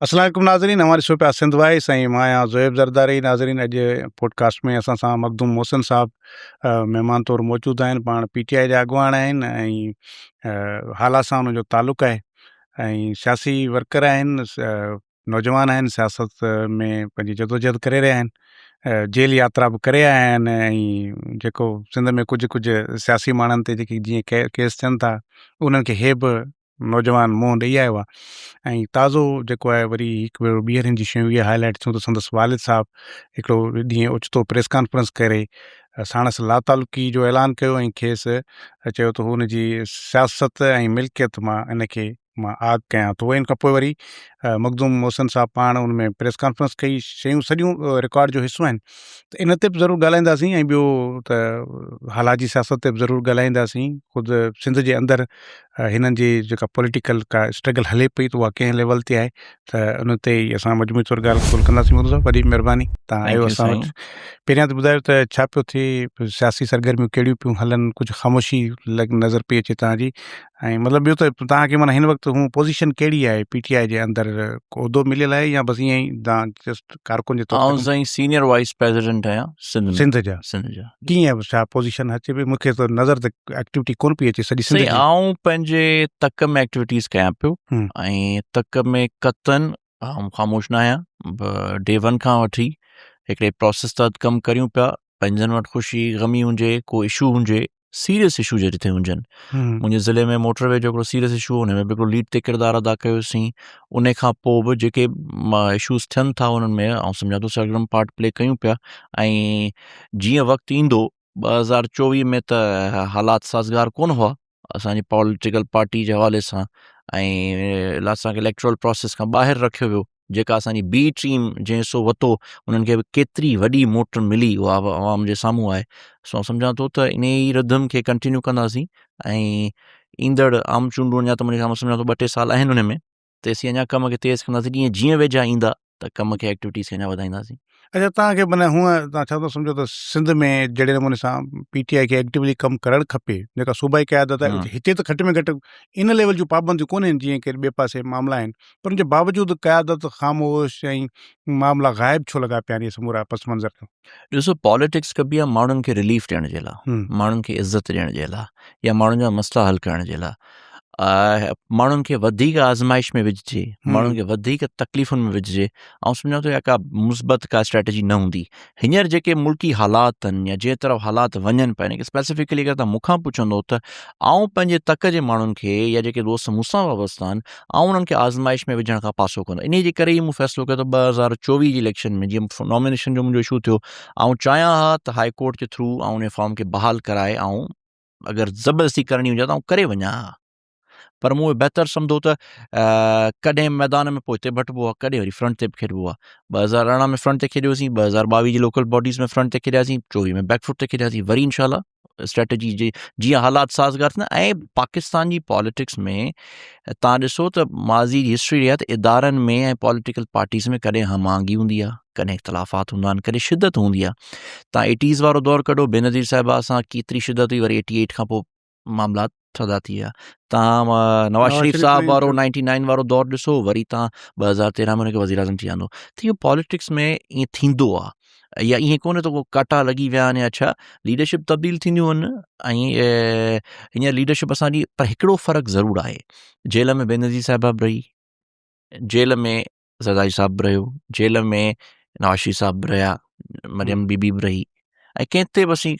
السلام عليڪم ناظرين اوهان ڏسو پيا سنڌ وائس ۽ مان آهيان زويب زرداري ناظرين اڄ پوڊڪاسٽ ۾ اسان سان مخدوم محسن صاحب مهمان طور موجود آهن پاڻ پي ٽي آء جا اڳواڻ آهن ۽ هالا سان انهن جو تعلق آهي ۽ سياسي ورڪر آهن نوجوان آهن سياست ۾ پنهنجي جدوجهد ڪري رهيا آهن جيل ياترا به ڪري آيا آهن ۽ جيڪو سنڌ ۾ ڪجهه ڪجهه سياسي ماڻهن تي جيڪي جيئن ڪيس ٿين ٿا انهن کي هي به نوجوان منهن ڏئي آيو آهي ۽ تازو جيڪو آهي وري هڪ ڀيرو ٻيهر هن جي شيون اهي هاء لائيٽ ٿيون ته سندس والد صاحب هڪڙو ڏينهن اوچتو پريس ڪانفرنس ڪري ساڻس لاتعلقي جو اعلان ڪيو ۽ کيس چيو ته هو ان جي سياست ۽ ملڪيت مان ان کي مان آگ ڪيان ٿو ان کان پوء وري مخدوم محسن صاحب پاڻ ان ۾ پريس ڪانفرنس ڪئي شيون سڄيون رڪارڊ جو حصو آهن ته ان تي به ضرور ڳالهائينداسين ۽ ٻيو ته هالا جي سياست تي به ضرور ڳالهائينداسين خود سنڌ جي اندر هنن جي جيڪا پوليٽيڪل ڪا اسٽرگل هلي پئي ته اها ڪنهن ليول تي آهي ته ان تي ئي اسان مجموعي طور ڳالهه ٻولهه ڪنداسين مخدوم صاحب وڏي مهرباني تان آيو اسان وٽ پهريان ته ٻڌايو ته ڇا پيو ٿئي سياسي سرگرميون ڪهڙيون پيون هلن ڪجهه خاموشي لڳ نظر پئي اچي تان جي ۽ مطلب ٻيو ته تان کي معنيٰ هن وقت هو پوزيشن ڪهڙي آهي پي ٽي آء جي اندر ڪو عهدو مليل آهي يا بس ائين ئي تان جسٽ ڪارڪن جي طور آئون سائين سينيئر وائيس پريزيڊنٽ آهيان سنڌ ۾ سنڌ جا سنڌ جا ڪيئن ڇا پوزيشن اچي پئي مونکي ته نظر ته ايڪٽيوٽي ڪون پئي اچي سڄي سنڌ جي. آئون پنهنجي تڪ ۾ ايڪٽيوٽيز ڪيان پيو ۽ تڪ ۾ قطعن آئون خاموش نه آهيان ڊي ون کان وٺي هڪڙي پروسيس تحت ڪم ڪريون پيا پنهنجن وٽ خوشي غمي هجي ڪو اشو هجي سيريس اشو جي جتي هجن منهنجي ضلعي ۾ موٽر وي جو هڪڙو سيريس اشو هو ان ۾ به هڪڙو ليڊ تي ڪردار ادا ڪيوسين ان کان پوء به جيڪي اشوز ٿين ٿا انهن ۾ آئون سمجهان ٿو سرگرم پارٽ پلي ڪيون پيا ۽ جيئن وقت ايندو 2024 ۾ ته حالات سازگار ڪونه هئا اسانجي پوليٽيڪل پارٽي جي حوالي سان ۽ اسان کي اليڪٽرل پروسيس کان ٻاهر رکيو ويو جيڪا اسان جي بي ٽيم جنهن حصو وتو انهن کي به ڪيتري وڏي موٽ ملي اها به عوام جي سامهون آهي سو آئون سمجهان ٿو ته انهي ئي رڌم کي ڪنٽينيو ڪنداسين ۽ ايندڙ عام چونڊون اڃا ته منهنجي خيال ۾ سمجهان ٿو ٻه ٽي سال آهن ان ۾ تيسين اڃا ڪم کي تيز ڪنداسين ڏينهن جيئن ويجها ايندا ته ڪم کي ايڪٽيوٽيز کي اڃا وڌائينداسين. اڇا توهان کي معنيٰ هونء توهان ڇا ٿا سمجهو ته سنڌ ۾ جهڙي نموني سان پي ٽي آء کي ايڪٽيولي ڪم ڪرڻ کپي جيڪا صوبائي قيادت آهي هتي ته گهٽ ۾ گهٽ ان ليول جون پابنديون ڪونهن جيئن ڪي ٻئي پاسي معاملا آهن پر ان جي باوجود قيادت خاموش ۽ معاملا غائب ڇو لڳا پيا آهن اهي سمورا پس منظر ۾؟ ڏسو پاليٽڪس ڪبي آهي ماڻهن کي رليف ڏيڻ جي لاء ماڻهن کي عزت ڏيڻ جي لاء يا ماڻهن جا مسئلا حل ڪرڻ جي لاء ماڻهن کي وڌيڪ آزمائش ۾ وجهجي ماڻهن کي وڌيڪ تڪليفن ۾ وجهجي آئون سمجهان ٿو اها ڪا مثبت ڪا اسٽريٽجي نه هوندي هينئر جيڪي ملڪي حالات آهن يا جنهن طرف حالات وڃن پيا يعني اسپيسفڪلي اگر توهان مون کان پڇندو ته آئون پنهنجي تڪ جي ماڻهن کي يا جيڪي دوست مون سان وابسته آهن آئون انهن کي آزمائش ۾ وجهڻ کان پاسو ڪندو انهي جي ڪري ئي مون فيصلو ڪيو ته 2024 جي اليڪشن ۾ جيئن نامينيشن جو منهنجو اشو ٿيو آئون چاهيان ها ته هائي ڪورٽ جي ٿرو آئون ان فارم کي بحال ڪرائي آئون اگر زبردستي ڪرڻي هجي ته آئون ڪري وڃان ها پر مون بهتر سمجهو ته ڪڏهن ميدان ۾ پوئتي ڀٽبو آهي ڪڏهن وري فرنٽ تي به کيڏبو آهي 2018 ۾ فرنٽ تي کيڏيوسين 2022 جي لوڪل باڊيز ۾ فرنٽ تي کيڏياسين 24 ۾ بيڪ فوٽ تي کيڏياسين وري انشاء الله اسٽريٽجي جي جيئن حالات سازگار ٿيندا ۽ پاڪستان جي پاليٽڪس ۾ تان ڏسو ته ماضي جي هسٽري رهي ته ادارن ۾ ۽ پاليٽيڪل پارٽيز ۾ ڪڏهن هم آهنگي هوندي آهي ڪڏهن اختلافات هوندا آهن ڪڏهن شدت هوندي آهي تان ايٽيز وارو دور ڪڍو بينظير صاحبه سان ڪيتري شدت هئي وري ايٽي ايٽ کان پوء معاملات ٿڌا ٿي ويا تان نواز شريف صاحب وارو 99 وارو دور ڏسو وري تان 2013 ۾ ان کي وزير اعظم ٿي آندو ته اهو پاليٽڪس ۾ ائين ٿيندو آ يا ائين ڪونهي ته ڪو ڪاٽا لڳي ويا آهن يا ڇا ليڊرشپ تبديل ٿينديون آهن ۽ هينئر ليڊرشپ اسان جي پر هڪڙو فرق ضرور آهي جيل ۾ بينظير صاحبه به رهي جيل ۾ زرداري صاحب به رهيو جيل ۾ نواز شريف صاحب به رهيا مريم بي بي به رهي ۽ ڪنهن تي به اسين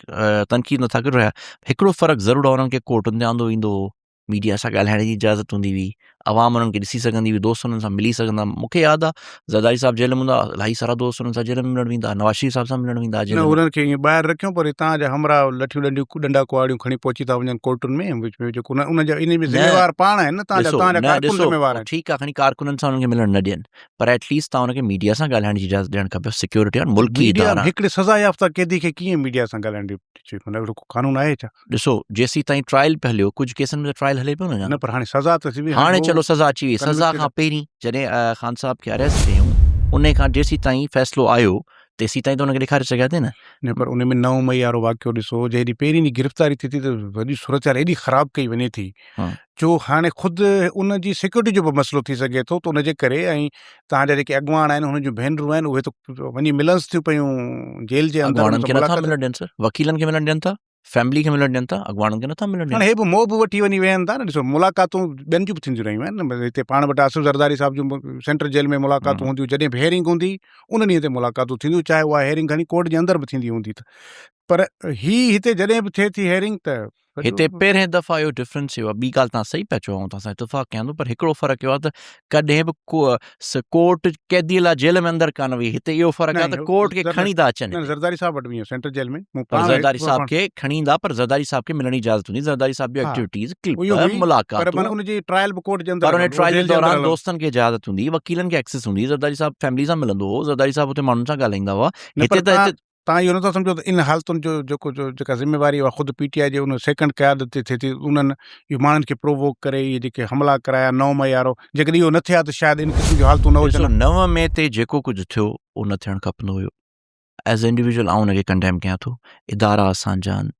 تنقيد نٿا ڪري رهيا هڪڙو فرق ضرور آهي انهن کي ڪورٽن تي آندو ويندو هو ميڊيا سان ڳالهائڻ جي اجازت هوندي هئي عوام انهن کي ڏسي سگهندي هئي دوست انهن سان ملي سگهندا مون کي ياد آهي زرداري صاحب جيل ۾ هوندا الاهي سارا دوست انهن سان جيل ۾ ملڻ ويندا نواز شريف صاحب سان ملڻ ويندا جيل ۾ انهن کي ائين ٻاهر رکيو پر هتان جا همراهه لٺيون ڏنڊيون ڏنڊا ڪهاڙيون کڻي پهچي ٿا وڃن ڪورٽن ۾ وچ ۾ جيڪو ان جا ان ۾ ذميوار پاڻ آهن نه تان جا تان جا ڪارڪن ذميوار آهن ٺيڪ آهي کڻي ڪارڪنن سان انهن کي ملڻ نه ڏين پر ايٽ ليسٽ تان ان کي ميڊيا سان ڳالهائڻ جي اجازت ڏيڻ کپي سيڪيورٽي آهن ملڪي ادارا هڪڙي سزا يافته قيدي کي ڪيئن ميڊيا سان ڳالهائڻ ڏي مطلب اهڙو ڪو قانون آهي ڇا؟ ڏسو جيسين تائين ٽرائل پيو هليو ڪجهه ڪيسن ۾ ته ٽرائل هلي پيو نه نه پر هاڻي سزا ته ٿي وئي هاڻي چلو سزا اچي وئي سزا کان پهرين جڏهن خان صاحب کي اريسٽ ڪيائون ان کان جيسين تائين فيصلو آيو. تيسين تائين ته ان کي ڏيکاري سگهيا ٿي نه. نه پر ان ۾ 9 مئي وارو واقعو ڏسو جنهن ڏينهن پهرين ڏينهن گرفتاري ٿي ٿي ته وڏي صورتحال ايڏي خراب ڪئي وڃي ٿي جو هاڻي خود ان جي سيڪيورٽي جو به مسئلو ٿي سگهي ٿو ته ان جي ڪري ۽ توهان جا جيڪي اڳواڻ آهن هنن جون ڀينرون آهن اهي ته وڃي ملنس ٿيون پيون جيل جي اندر اڳواڻن کي نٿا ملڻ ڏين سر وڪيلن کي ملڻ ڏين ٿا فيملي کي ملڻ ڏين ٿا اڳواڻن کي نٿا ملڻ ڏين. هاڻي هي به موهه به وٺي وڃي ويهن ٿا نه ڏسو ملاقاتون ٻين جون به ٿينديون رهيون آهن نه هتي پاڻ وٽ آصف زرداري صاحب جون به سينٽرل جيل ۾ ملاقاتون هونديون جڏهن به هيئرنگ هوندي ان ڏينهن تي ملاقاتون ٿينديون چاهي اها هيئرنگ کڻي ڪورٽ جي اندر به ٿيندي هوندي ته پر هي هتي جڏهن به ٿئي ٿي هيئرنگ ته هتي پهرين دفعا اهو ڊفرنس اهو آهي ٻي ڳالهه تان صحيح پيا چئو آئون توهان سان اتفاق ڪيان ٿو پر هڪڙو فرق اهو آهي ته ڪڏهن به ڪو ڪورٽ قيدي لاء جيل ۾ اندر ڪانه وئي هتي اهو فرق آهي ته ڪورٽ کي کڻي ٿا اچن نه زرداري صاحب وٽ ويو سينٽرل جيل ۾ مون پاڻ زرداري صاحب کي کڻي ايندا پر زرداري صاحب کي ملڻ جي اجازت هوندي زرداري صاحب جون ايڪٽيوٽيز ڪلپ ملاقات پر معنيٰ ان جي ٽرائل به ڪورٽ جي اندر پر ان ٽرائل جي دوران دوستن کي اجازت هوندي وڪيلن کي ايڪسس هوندي زرداري صاحب فيملي سان ملندو هو زرداري صاحب اتي ماڻهن سان ڳالهائيندا هئا هتي ته هتي توهان اهو نٿا سمجهو ته ان حالتن جو جيڪو جيڪا ذميواري اها خود پي ٽي آء جي ان سيڪنڊ قيادت تي ٿئي ٿي انهن اهو ماڻهن کي پرووڪ ڪري اهي جيڪي حملا ڪرايا 9 مئي وارو جيڪڏهن اهو نه ٿئي ها ته شايد ان قسم جون حالتون نه هجن ها. ڏسو 9 مئي تي جيڪو ڪجهه ٿيو اهو نه ٿيڻ کپندو هيو ايز اي انڊيويجوئل آئون ان کي ڪنڊيم ڪيان ٿو ادارا اسان جا آهن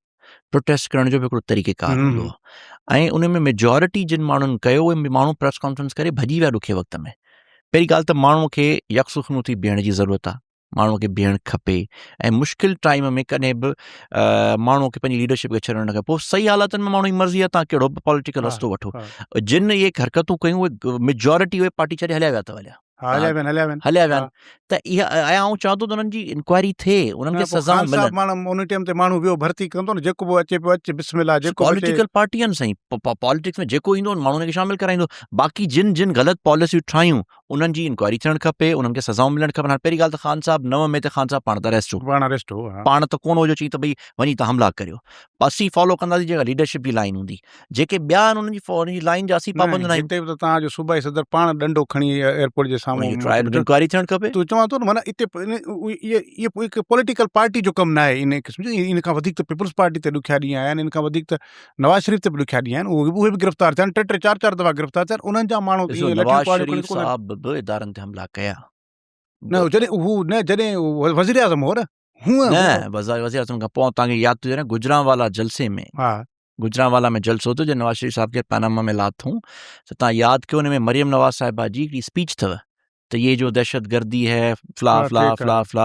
پروٽيسٽ ڪرڻ جو به هڪڙو طريقه ڪار هوندو آهي ۽ ان ۾ ميجورٽي جن ماڻهن ڪيو اهي ماڻهو پريس ڪانفرنس ڪري ڀڄي ويا ڏکي وقت ۾ پهرين ڳالهه ته ماڻهو کي يڪسخنو ٿي بيهڻ جي ضرورت آهي ماڻهو کي بيهڻ کپي ۽ مشڪل ٽائيم ۾ ڪڏهن به ماڻهو کي پنهنجي ليڊرشپ کي ڇڏڻ نه کپي پوء صحيح حالتن ۾ ماڻهو جي مرضي آهي تان ڪهڙو به پوليٽيڪل رستو وٺو جن اهي حرڪتون ڪيون اهي ميجورٽي اهي پارٽي ڇڏي هليا ويا اٿو هليا هليا ويا هليا ويا هليا ويا ته اها ۽ آئون چوان ٿو ته انهن جي انڪوائري ٿئي انهن کي سزائون ملن ماڻهو ان ٽائيم تي ماڻهو ويو ڀرتي ڪندو نه جيڪو به اچي پيو اچ بسم الله جيڪو پوليٽيڪل پارٽي آهن سائين پاليٽڪس ۾ جيڪو ايندو ماڻهو ان کي شامل ڪرائيندو باقي جن جن غلط پاليسيون ٺاهيون انهن جي انڪوائري ٿيڻ کپي، انهن کي سزائون ملڻ کپن. هاڻي پهرين ڳالهه ته خان صاحب 9 مئي تي خان صاحب پاڻ ته اريسٽ هو. پاڻ اريسٽ هو ها. پاڻ ته ڪونه هو جو چئي ته ڀئي وڃي تان حملا ڪريو. اسين فالو ڪنداسين جيڪا ليڊرشپ جي لائين هوندي. جيڪي ٻيا آهن انهن جي انهن جي لائين جا اسين پابند نه آهيون. هتي به ته توهان جو صوبائي صدر پاڻ ڏنڊو کڻي ايئرپورٽ جي سامهون انهن جي ٽرائل انڪوائري ٿيڻ کپي. تون چوان ٿو نه معنيٰ اتي اهي هڪ پوليٽيڪل پارٽي جو ڪم ناهي ان قسم جو ان کان وڌيڪ ته پيپلز پارٽي تي ڏکيا ڏينهن آيا آهن ان کان وڌيڪ ته نواز شريف تي به ڏکيا ڏينهن آهن اهي به گرفتار ٿيا آهن ٽي ٽي چار چار دفعا گرفتار ٿيا آهن انهن جا ماڻهو ڏسو نواز شريف صاحب به ادارن تي حملا ڪيا نه جڏهن هو نه جڏهن وزير اعظم هو نه هو نه وزير اعظم کان پوء تان کي ياد ٿو نه گجرانوالا جلسي ۾ ها گجرانوالا ۾ جلسو ٿيو جڏهن نواز شريف صاحب کي پاناما ۾ لاٿون ته تان ياد ڪيو ان ۾ مريم نواز صاحبه جي هڪڙي اسپيچ اٿو ته يي جو دهشت گردي هي فلا فلا فلا فلا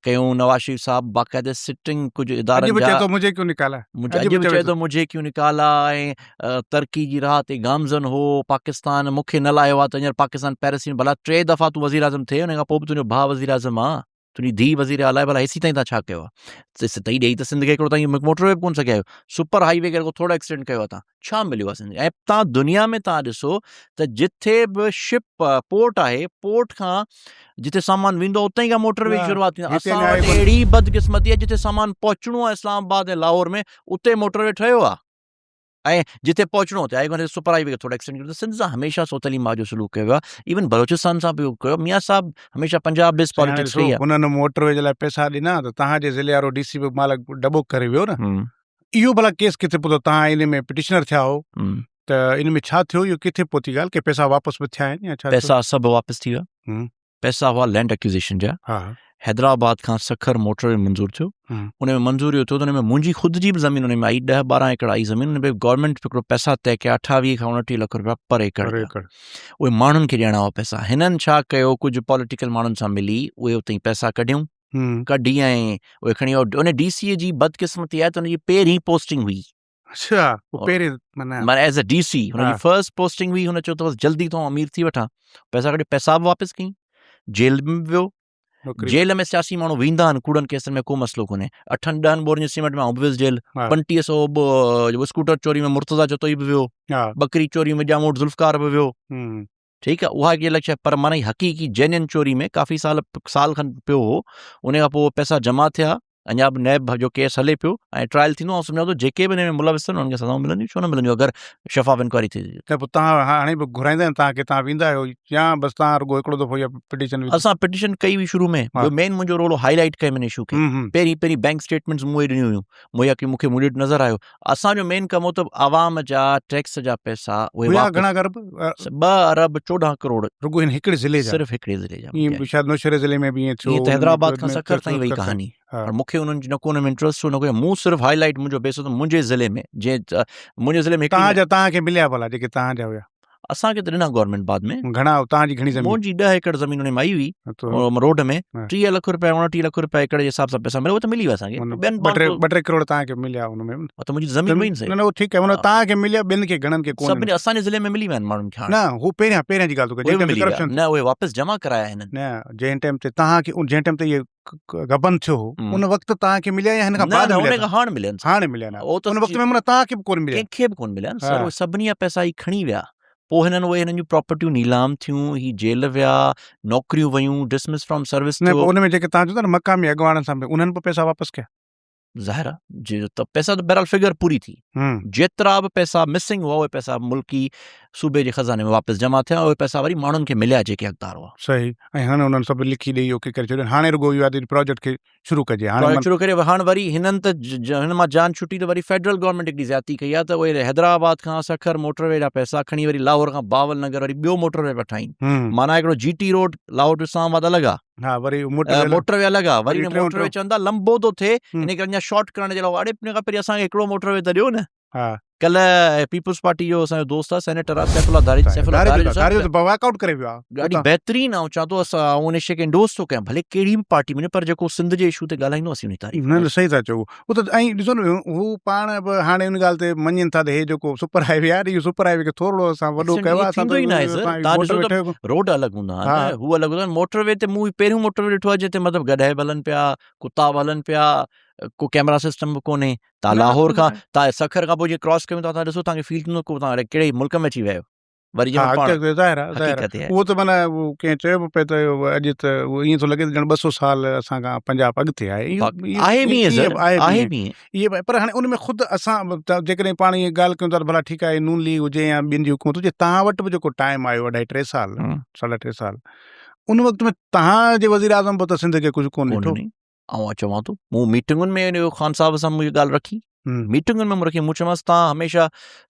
ڪيون نواز شريف صاحب باقاعده سٽنگ ڪجهه ادارن جا اڄ به مجھي ڪيون نڪالا اڄ به چئي ٿو مجھي ڪيون نڪالا ۽ ترقي جي راهه تي گامزن هو پاڪستان مون کي نه لاهيو آ ته هينئر پاڪستان پيرس ڀلا ٽي دفعا تون وزير اعظم ٿئي ان کان پوء به تنهنجو ڀاء وزير اعظم آ تنهنجي ڌيء وزير اعليٰ آهي ڀلا هيسي تائين تان ڇا ڪيو آهي تئي ڏيئي ته سنڌ کي هڪڙو تائين موٽر وي به ڪونه سگهيا آهيو سپر هائي وي کي رڳو ٿورو ايڪسٽينڊ ڪيو آهي تان ڇا مليو آهي سنڌ کي ۽ تان دنيا ۾ تان ڏسو ته جٿي به شپ پورٽ آهي پورٽ کان جتي سامان ويندو آهي اتي کان موٽر وي جي شروعات ٿيندي آهي اسان وٽ اهڙي بدقسمتي آهي جتي سامان پهچڻو آهي اسلام آباد ۽ لاهور ۾ اتي موٽر وي ٺهيو آهي ۽ جتي پهچڻو اتي آهي ڪونهي سپر هائي وي کي ٿورو ايڪسٽينڊ ڪيو ته سنڌ سان هميشه سوتلي ماء جو سلوڪ ڪيو ويو آهي ايون بلوچستان سان به اهو ڪيو ميان صاحب هميشه پنجاب بيس پاليٽڪس ڪئي آهي انهن موٽر وي جي لاء پئسا ڏنا ته توهان جي ضلعي وارو ڊي سي به مال ڊٻو ڪري ويو نه اهو ڀلا ڪيس ڪٿي پهتو توهان ان ۾ پٽيشنر ٿيا هو ته ان ۾ ڇا ٿيو اهو ڪٿي پهتي ڳالهه ڪي پئسا واپس به ٿيا آهن يا ڇا پئسا سڀ واپس ٿي ويا پئسا هئا لينڊ اڪيوزيشن جا حيدرآباد کان سکر موٽر وي منظور ٿيو ان ۾ منظور اهو ٿيو ته ان ۾ منهنجي خود جي به زمين ان ۾ آئي ڏهه ٻارهن ايڪڙ آئي زمين ان ۾ گورنمينٽ هڪڙو پئسا طئي ڪيا اٺاويهه کان اڻٽيهه لک روپيا پر ايڪڙ اهي ماڻهن کي ڏيڻا هئا پئسا هنن ڇا ڪيو ڪجهه پوليٽيڪل ماڻهن سان ملي اهي اتي پئسا ڪڍيون ڪڍي ۽ اهي کڻي ان ڊي سي جي بدقسمتي آهي ته ان جي پهرين پوسٽنگ هئي اڇا پوء پهرين معنيٰ معنيٰ ايز اي ڊي سي هن جي فرسٽ پوسٽنگ هئي هن چيو ته بس جلدي ٿو امير ٿي وٺان پئسا ڪڍي پئسا به واپس ڪيائين جيل ۾ به ويو جيل ۾ سياسي ماڻهو ويندا آهن ڪوڙن ڪيسن ۾ ڪو مسئلو ڪونهي اٺن ڏهن ٻورين جي سيمنٽ ۾ آئون به ويس جيل پنٽيهه سو اسڪوٽر چوري ۾ مرتضيٰ جتوئي به ويو ٻڪري چوري ۾ ڄاموٽ ذوالفقار به ويو ٺيڪ آهي اها هڪ الڳ شيء پر معنيٰ حقيقي جينين چوري ۾ ڪافي سال سال کن پيو هو ان کان پوء پئسا جمع ٿيا. اڃا به نيب جو ڪيس هلي پيو ۽ ٽرائل ٿيندو آئون سمجهان ٿو جيڪي به ان ۾ ملوث آهن انهن کي سزائون ملنديون ڇو نه ملنديون اگر شفاف انڪوائري ٿي ته پوء توهان هاڻي به گهرائيندا آهيو توهان کي توهان ويندا آهيو يا بس توهان رڳو هڪڙو دفعو اها پٽيشن اسان پٽيشن ڪئي هئي شروع ۾ ٻيو مين منهنجو رول هائي لائيٽ ڪيم ان اشو کي پهرين پهرين بينڪ اسٽيٽمينٽس مون ئي ڏنيون هيون مون يا ڪي مون کي منهنجي نظر آيو اسان جو مين ڪم هو ته عوام جا ٽيڪس جا پئسا اهي واپس گهڻا ارب 2 ارب 14 ڪروڙ رڳو هن هڪڙي ضلعي جا صرف هڪڙي ضلعي جا ائين شايد نوشهري ضلعي ۾ به ائين ٿيو ائين ته حيدرآباد کان سکر تائين وئي ڪهاڻي پر مون کي انهن جو نه ڪو ان ۾ انٽرسٽ هو نه ڪو مون صرف هائي لائيٽ منهنجو بيس هو ته منهنجي ضلعي ۾ جنهن منهنجي ضلعي ۾ توهان جا توهان کي مليا ڀلا جيڪي توهان جا هيا اسان کي ته ڏنا گورنمينٽ بعد ۾ گهڻا توهان جي گهڻي زمين منهنجي 10 ايڪڙ زمين ان ۾ آئي هئي روڊ ۾ 30 لک روپيا 29 لک روپيا ايڪڙ جي حساب سان پئسا مليا اهي ته ملي ويا اسان کي ٻين ٻه ٽي ڪروڙ توهان کي مليا ان ۾ ته منهنجي زمين وئي نه نه اهو ٺيڪ آهي توهان کي مليا ٻين کي گهڻن کي ڪونه سڀني اسان جي ضلعي ۾ ملي ويا آهن ماڻهن کي نه هو پهريان پهريان جي ڳالهه ٿو ڪري جنهن ٽائيم تي ڪرپشن نه اهي واپس جمع ڪرايا هنن نه جنهن ٽائيم تي توهان کي جنهن ٽائيم تي اهي غبن ٿيو هو ان وقت توهان کي مليا يا هن کان بعد مليا؟ نه هاڻ مليا هاڻ مليا نه ان وقت ۾ معنيٰ توهان کي به ڪونه مليا ڪنهن کي به ڪونه مليا سر اهي سڀني جا پئسا هي کڻي ويا پوء هنن اهي هنن جون پراپرٽيون نيلام ٿيون هي جيل ويا نوڪريون ويون ڊسمس فرام سروس ٿيو نه ان ۾ جيڪي توهان چئو ٿا نه مقامي اڳواڻن سان انهن به پئسا واپس ڪيا ظاهر آ جي ته پئسا ته بهرحال فگر پوري ٿي جيترا به پئسا مسنگ هئا اهي پئسا ملڪي صوبي جي خزاني ۾ واپس جمع ٿيا اهي پئسا وري ماڻهن کي مليا جيڪي حقدار هئا. صحيح ۽ هاڻي انهن سڀ لکي ڏئي اوڪي ڪري ڇڏيو هاڻي رڳو اهو آهي ته پراجيڪٽ کي شروع ڪجي هاڻي پراجيڪٽ شروع ڪري هاڻ وري هنن ته هن مان جان ڇٽي ته وري فيڊرل گورنمينٽ هڪڙي زيادتي ڪئي آهي ته اهي حيدرآباد کان سکر موٽر وي جا پئسا کڻي وري لاهور کان بهاول نگر وري ٻيو موٽر وي پيا ٺاهين معنيٰ هڪڙو G T road Lahore to Islamabad الڳ آهي ها وري موٽر موٽر وي الڳ آ وري موٽر وي چون ٿا لمبو ٿو ٿئي ان ڪري اڃا شارٽ ڪرڻ جي لاء اڙي ان کان پهرين اسان کي هڪڙو موٽر وي ته ڏيو نه ها ڪلهه پيپلز پارٽي جو اسان جو دوست آ سينيٽر آ سيف الله ڌاريجو سيف الله ڌاريجو ڌاريجو ته واڪ آئوٽ ڪري ويو آ ڏاڍي بهترين آئون چوان ٿو اسان آئون ان شي کي انڊورس ٿو ڪيان ڀلي ڪهڙي به پارٽي ۾ پر جيڪو سنڌ جي اشو تي ڳالهائيندو اسين ان جي تعريف نه نه صحيح ٿا چئو هو ته ۽ ڏسو نه هو پاڻ به هاڻي ان ڳالهه تي مڃين ٿا ته هي جيڪو سپر هاء وي آهي اهو سپر هاء وي کي ٿورڙو اسان وڏو ڪيو آهي اسان ٿيندو ئي ناهي سر تان ڏسو ته روڊ الڳ هوندا آهن هو الڳ هوندا آهن موٽر وي تي مون پهريون موٽر وي ڏٺو آهي جتي مطلب گڏهه به هلن پيا ڪتا به هلن پيا ڪو ڪيمرا سسٽم به ڪونهي تان لاهور کان تان سکر کان پوء جي ڪراس ڪيون ٿا تان ڏسو تان کي فيل ٿيندو ڪو تان ڪهڙي ملڪ ۾ اچي ويا آهيو وري جنهن پاڻ ظاهر آهي ظاهر آهي اهو ته معنيٰ اهو ڪنهن چيو به پئي ته اڄ ته اهو ائين ٿو لڳي ته ڄڻ 200 سال اسان کان پنجاب اڳتي آهي آهي به ائين سر آهي به ائين اهي پر هاڻي ان ۾ خود اسان جيڪڏهن پاڻ اها ڳالهه ڪيون ٿا ته ڀلا ٺيڪ آهي نون ليگ هجي يا ٻين جي حڪومت هجي توهان وٽ به جيڪو ٽائيم آيو اڍائي ٽي سال ساڍا ٽي سال ان وقت ۾ توهان جي وزير اعظم به ته سنڌ کي ڪجهه ڪونه ڏٺو. آئون چوان ٿو مون ميٽنگن ۾ ان خان صاحب سان مون ڳالهه رکي ميٽنگن ۾ مون رکي مون چيومانس تان هميشه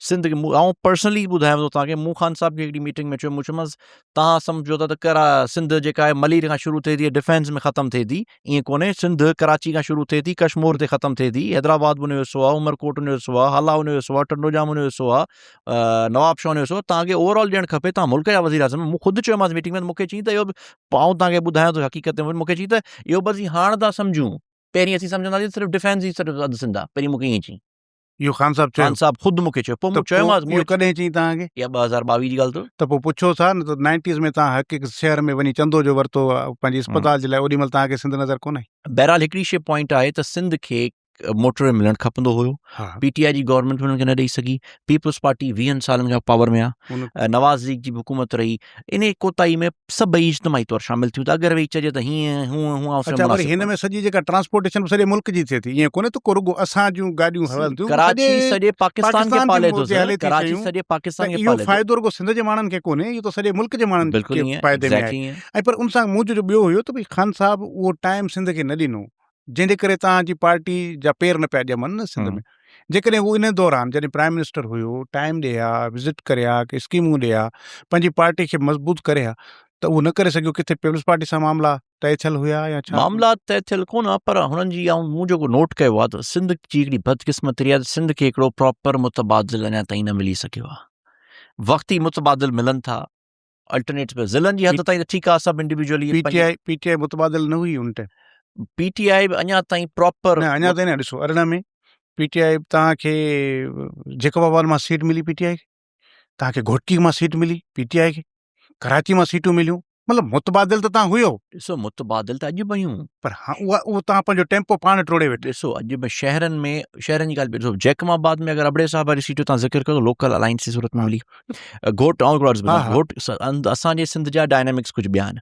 سنڌ کي آئون پرسنلي ٻڌايان ٿو تان کي مون خان صاحب کي هڪڙي ميٽنگ ۾ چيو مون چيومانس تان سمجهو ٿا ته ڪرا سنڌ جيڪا آهي ملير کان شروع ٿئي ٿي ڊفينس ۾ ختم ٿئي ٿي ائين ڪونهي سنڌ ڪراچي کان شروع ٿئي ٿي ڪشمور تي ختم ٿئي ٿي حيدرآباد به ان جو حصو آهي عمرڪوٽ ان جو حصو آهي هالا ان جو حصو آهي ٽنڊو ڄام ان جو حصو آهي نواب شاهه ان جو حصو آهي تان کي اوور آل ڏيڻ کپي تان ملڪ جا وزير اعظم مون خود چيومانس ميٽنگ ۾ مون کي چيائين ته اهو آئون توهان کي ٻڌايان ٿو حقيقت ۾ مون کي چئي ته اهو بس هاڻ ٿا سمجهون پهرين اسين سمجهنداسين صرف ڊفينس ئي صرف اڌ سنڌ آ پهرين مون کي ائين چئي. اهو خان صاحب چيو. خان صاحب خود مون کي چيو پوء مون چيومانس اهو ڪڏهن چئي توهان کي؟ اها 2022 جي ڳالهه اٿو. ته پوء پڇوس ها نه ته نائنٽيز ۾ توهان هڪ هڪ شهر ۾ وڃي چندو جو ورتو پنهنجي اسپتال جي لاء اوڏي مهل توهان کي سنڌ نظر ڪونه آئي. بهرحال هڪڙي شي پوائنٽ آهي ته سنڌ کي موٽر وي ملڻ کپندو هيو پي ٽي آء جي گورنمينٽ انهن کي نه ڏئي سگهي پيپلز پارٽي ويهن سالن کان پاور ۾ آ نواز ليگ جي به حڪومت رهي ان ڪوتاهي ۾ سڀئي اجتماعي طور شامل ٿيون ته اگر ويهي چئجي ته هيئن هونء هونء اڇا وري هن ۾ سڄي جيڪا ٽرانسپورٽيشن سڄي ملڪ جي ٿئي ٿي ائين ڪونهي ته ڪو رڳو اسان جون گاڏيون هلن ٿيون ڪراچي سڄي پاڪستان کي پالي ٿو ڪراچي سڄي پاڪستان کي پالي ٿو اهو فائدو رڳو سنڌ جي ماڻهن کي ڪونهي اهو ته سڄي ملڪ جي ماڻهن کي فائدي ۾ آهي ۽ پر ان سان منهنجو جو ٻيو هيو ته ڀئي خان صاحب اهو ٽائيم سنڌ کي نه ڏنو جنهن جي ڪري توهان جي پارٽي جا پير نه پيا ڄمن نه سنڌ ۾ جيڪڏهن هو ان دوران جڏهن پرائم منسٽر هيو ٽائيم ڏي ها وزٽ ڪري ها ڪي اسڪيمون ڏي ها پنهنجي پارٽي کي مضبوط ڪري ها ته اهو نه ڪري سگهيو ڪٿي پيپلز پارٽي سان معاملا طئي ٿيل هيا يا ڇا؟ معاملا طئي ٿيل ڪونه ها پر هنن جي آئون مون جيڪو نوٽ ڪيو آهي ته سنڌ جي هڪڙي بدقسمتي رهي آهي ته سنڌ کي هڪڙو پراپر متبادل اڃا تائين نه ملي سگهيو آهي وقتي متبادل ملن ٿا الٽرنيٽ پي ضلعن جي حد تائين ته ٺيڪ آ سڀ individually P T I P T I متبادل نه هئي ان ٽائيم. پي ٽي آء به اڃا تائين پراپر نه اڃا تائين نه ڏسو 18 ۾ پي ٽي آء توهان کي جيڪب آباد مان سيٽ ملي پي ٽي آء کي توهان کي گهوٽڪي مان سيٽ ملي پي ٽي آء کي ڪراچي مان سيٽون مليون. مطلب متبادل ته توهان هيو. ڏسو متبادل ته اڄ به آهيون. پر ها اها اهو توهان پنهنجو ٽيمپو پاڻ ٽوڙي ويٺا. ڏسو اڄ به شهرن ۾ شهرن جي ڳالهه ڏسو جيڪب آباد ۾ اگر ابڙي صاحب واري سيٽ جو توهان ذڪر ڪيو ته لوڪل الائنس جي صورت ۾ ملي. گهوٽ آئون هڪڙو عرض ٻڌايان گهوٽ اسان جي سنڌ جا ڊائنامڪس ڪجهه ٻيا آهن.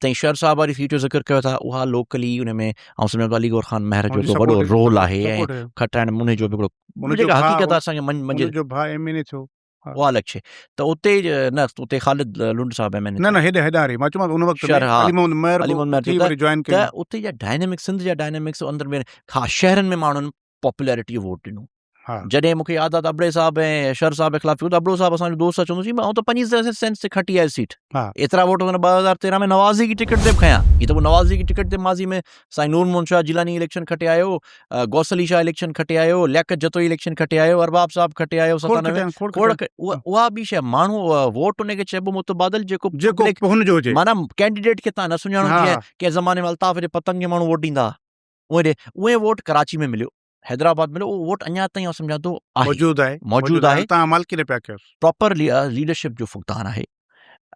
تئين شر صاحب واري سيٽ جو ذڪر ڪيو ٿا اها لوڪلي ان ۾ آئون سمجهان ٿو علي گور خان مهر جو هڪڙو وڏو رول آهي ۽ کٽائڻ ۾ ان جو به هڪڙو جيڪا حقيقت آهي اسان کي منجهه جو ڀاء ايم اين اي ٿيو. اها الڳ شيء ته اتي نه اتي خالد لنڊ صاحب ايم اين نه نه هيڏي هيڏانهن ري مان چوان ان وقت ۾ علي محمد مهر علي محمد مهر وري جوائن ڪيو ته اتي جا ڊائنامڪس سنڌ جا ڊائنامڪس اندر ۾ ها شهرن ۾ ماڻهن پاپولرٽي ووٽ ڏنو جڏهن مونکي ياد آ ته ابڙي صاحب ۽ شر صاحب خلاف ٿيو ته ابڙو صاحب اسان جو دوست چوندو سي آئون ته 25 سينٽس تي کٽي آيس سيٽ ايترا ووٽ هن 2013 ۾ نواز ليگ جي ٽڪيٽ تي به کنيا هي ته نواز ليگ جي ٽڪيٽ تي ماضي ۾ سائين نور محمد شاهه جيلاني اليڪشن کٽي آيو، غوث علي شاهه اليڪشن کٽي آيو، لياقت جتوئي اليڪشن کٽي آيو، ارباب صاحب کٽي آيو، 97 کوڙ اها ٻي شيء ماڻهو ووٽ ان کي چئبو متبادل جيڪو جيڪو هن جو هجي معنيٰ ڪينڊيڊيٽ کي تان نه سڃاڻو جيئن ڪنهن زماني ۾ الطاف جي پتنگ کي ماڻهو ووٽ ڏيندا هئا اهي اهي ووٽ ڪراچي ۾ مليو حيدرآباد مليو اهو ووٽ اڃا تائين آئون سمجهان ٿو آهي موجود آهي موجود آهي تان مالڪي نه پيا ڪيو پراپر ليڊرشپ جو فقدان آهي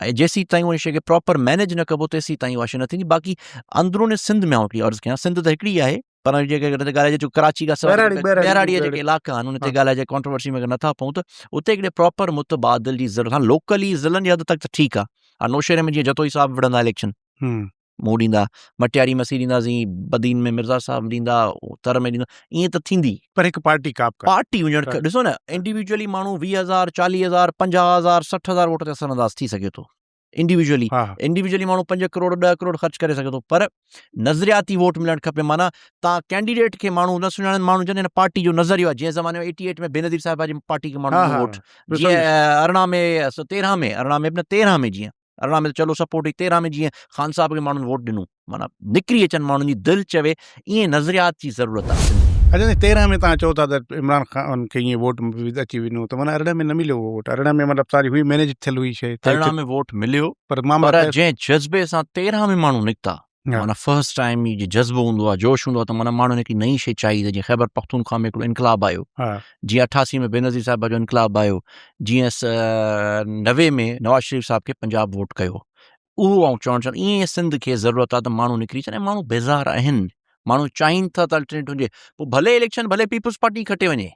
۽ جيسين تائين ان شيء کي پراپر مينيج نه ڪبو تيسين تائين اها شيء نه ٿيندي باقي اندرون سنڌ ۾ آئون هڪڙي عرض ڪيان سنڌ ته هڪڙي آهي پر جيڪي ڳالهائجي جو ڪراچي کان سواء ٻهراڙي جا جيڪي علائقا آهن ان تي ڳالهائجي ڪانٽروورسي ۾ اگر نٿا پئون ته اتي هڪڙي پراپر متبادل جي ضرورت آهي لوڪلي ضلعن جي حد تڪ ته ٺيڪ آهي نوشهري ۾ جيئن جتوئي صاحب وڙهندا اليڪشن مون ڏيندا، مٽياري مسيح ڏينداسين، بدين ۾ مرزا صاحب ڏيندا، تر ۾ ڏيندا، ائين ته ٿيندي. پر هڪ پارٽي ڪا به ڪانه. پارٽي هجڻ کپي، ڏسو نه انڊيويجوئلي ماڻهو 20 هزار، 40 هزار، 50 هزار، 60 هزار ووٽ تي اثر انداز ٿي سگهي ٿو. انڊيويجوئلي، انڊيويجوئلي ماڻهو 5 ڪروڙ، 10 ڪروڙ خرچ ڪري سگهي ٿو پر نظرياتي ووٽ ملڻ کپي معنيٰ تان ڪينڊيڊيٽ کي ماڻهو نه سڃاڻن ماڻهو چون هن پارٽي جو نظريو آهي جنهن زماني ۾ 88 ۾ بينظير صاحبه جي پارٽي کي ماڻهن ڏنو ووٽ جيئن 18 ۾ 13 ۾ 18 ۾ به نه 13 ۾ جيئن 18 ۾ ته چلو سپورٽ هئي 13 ۾ جيئن خان صاحب کي ماڻهن ووٽ ڏنو معنيٰ نڪري اچن ماڻهن جي دل چوي ائين نظريات جي ضرورت آهي سنڌ ۾. اچا سائين 13 ۾ توهان چئو ٿا ته عمران خان کي ائين ووٽ اچي وڃو ته معنيٰ 18 ۾ نه مليو ووٽ 18 ۾ مطلب ساري هئي مينيج ٿيل هئي شيء 18 ۾ ووٽ مليو پر معاملا پر جنهن جذبي سان 13 ۾ ماڻهو نڪتا معنيٰ فرسٽ ٽائيم هي جي جذبو هوندو آهي جوش هوندو آهي ته معنيٰ ماڻهن هڪڙي نئين شيء چاهي ته جيئن خيبر پختونخوا ۾ هڪڙو انقلاب آيو جيئن 88 ۾ بينظير صاحب جو انقلاب آيو جيئن 90 ۾ نواز شريف صاحب کي پنجاب ووٽ ڪيو اهو آئون چوڻ چاهيان ائين سنڌ کي ضرورت آهي ته ماڻهو نڪري اچن ۽ ماڻهو بيزار آهن ماڻهو چاهين ٿا ته الٽرنيٽ هجي پوء ڀلي اليڪشن ڀلي پيپلز پارٽي کٽي وڃي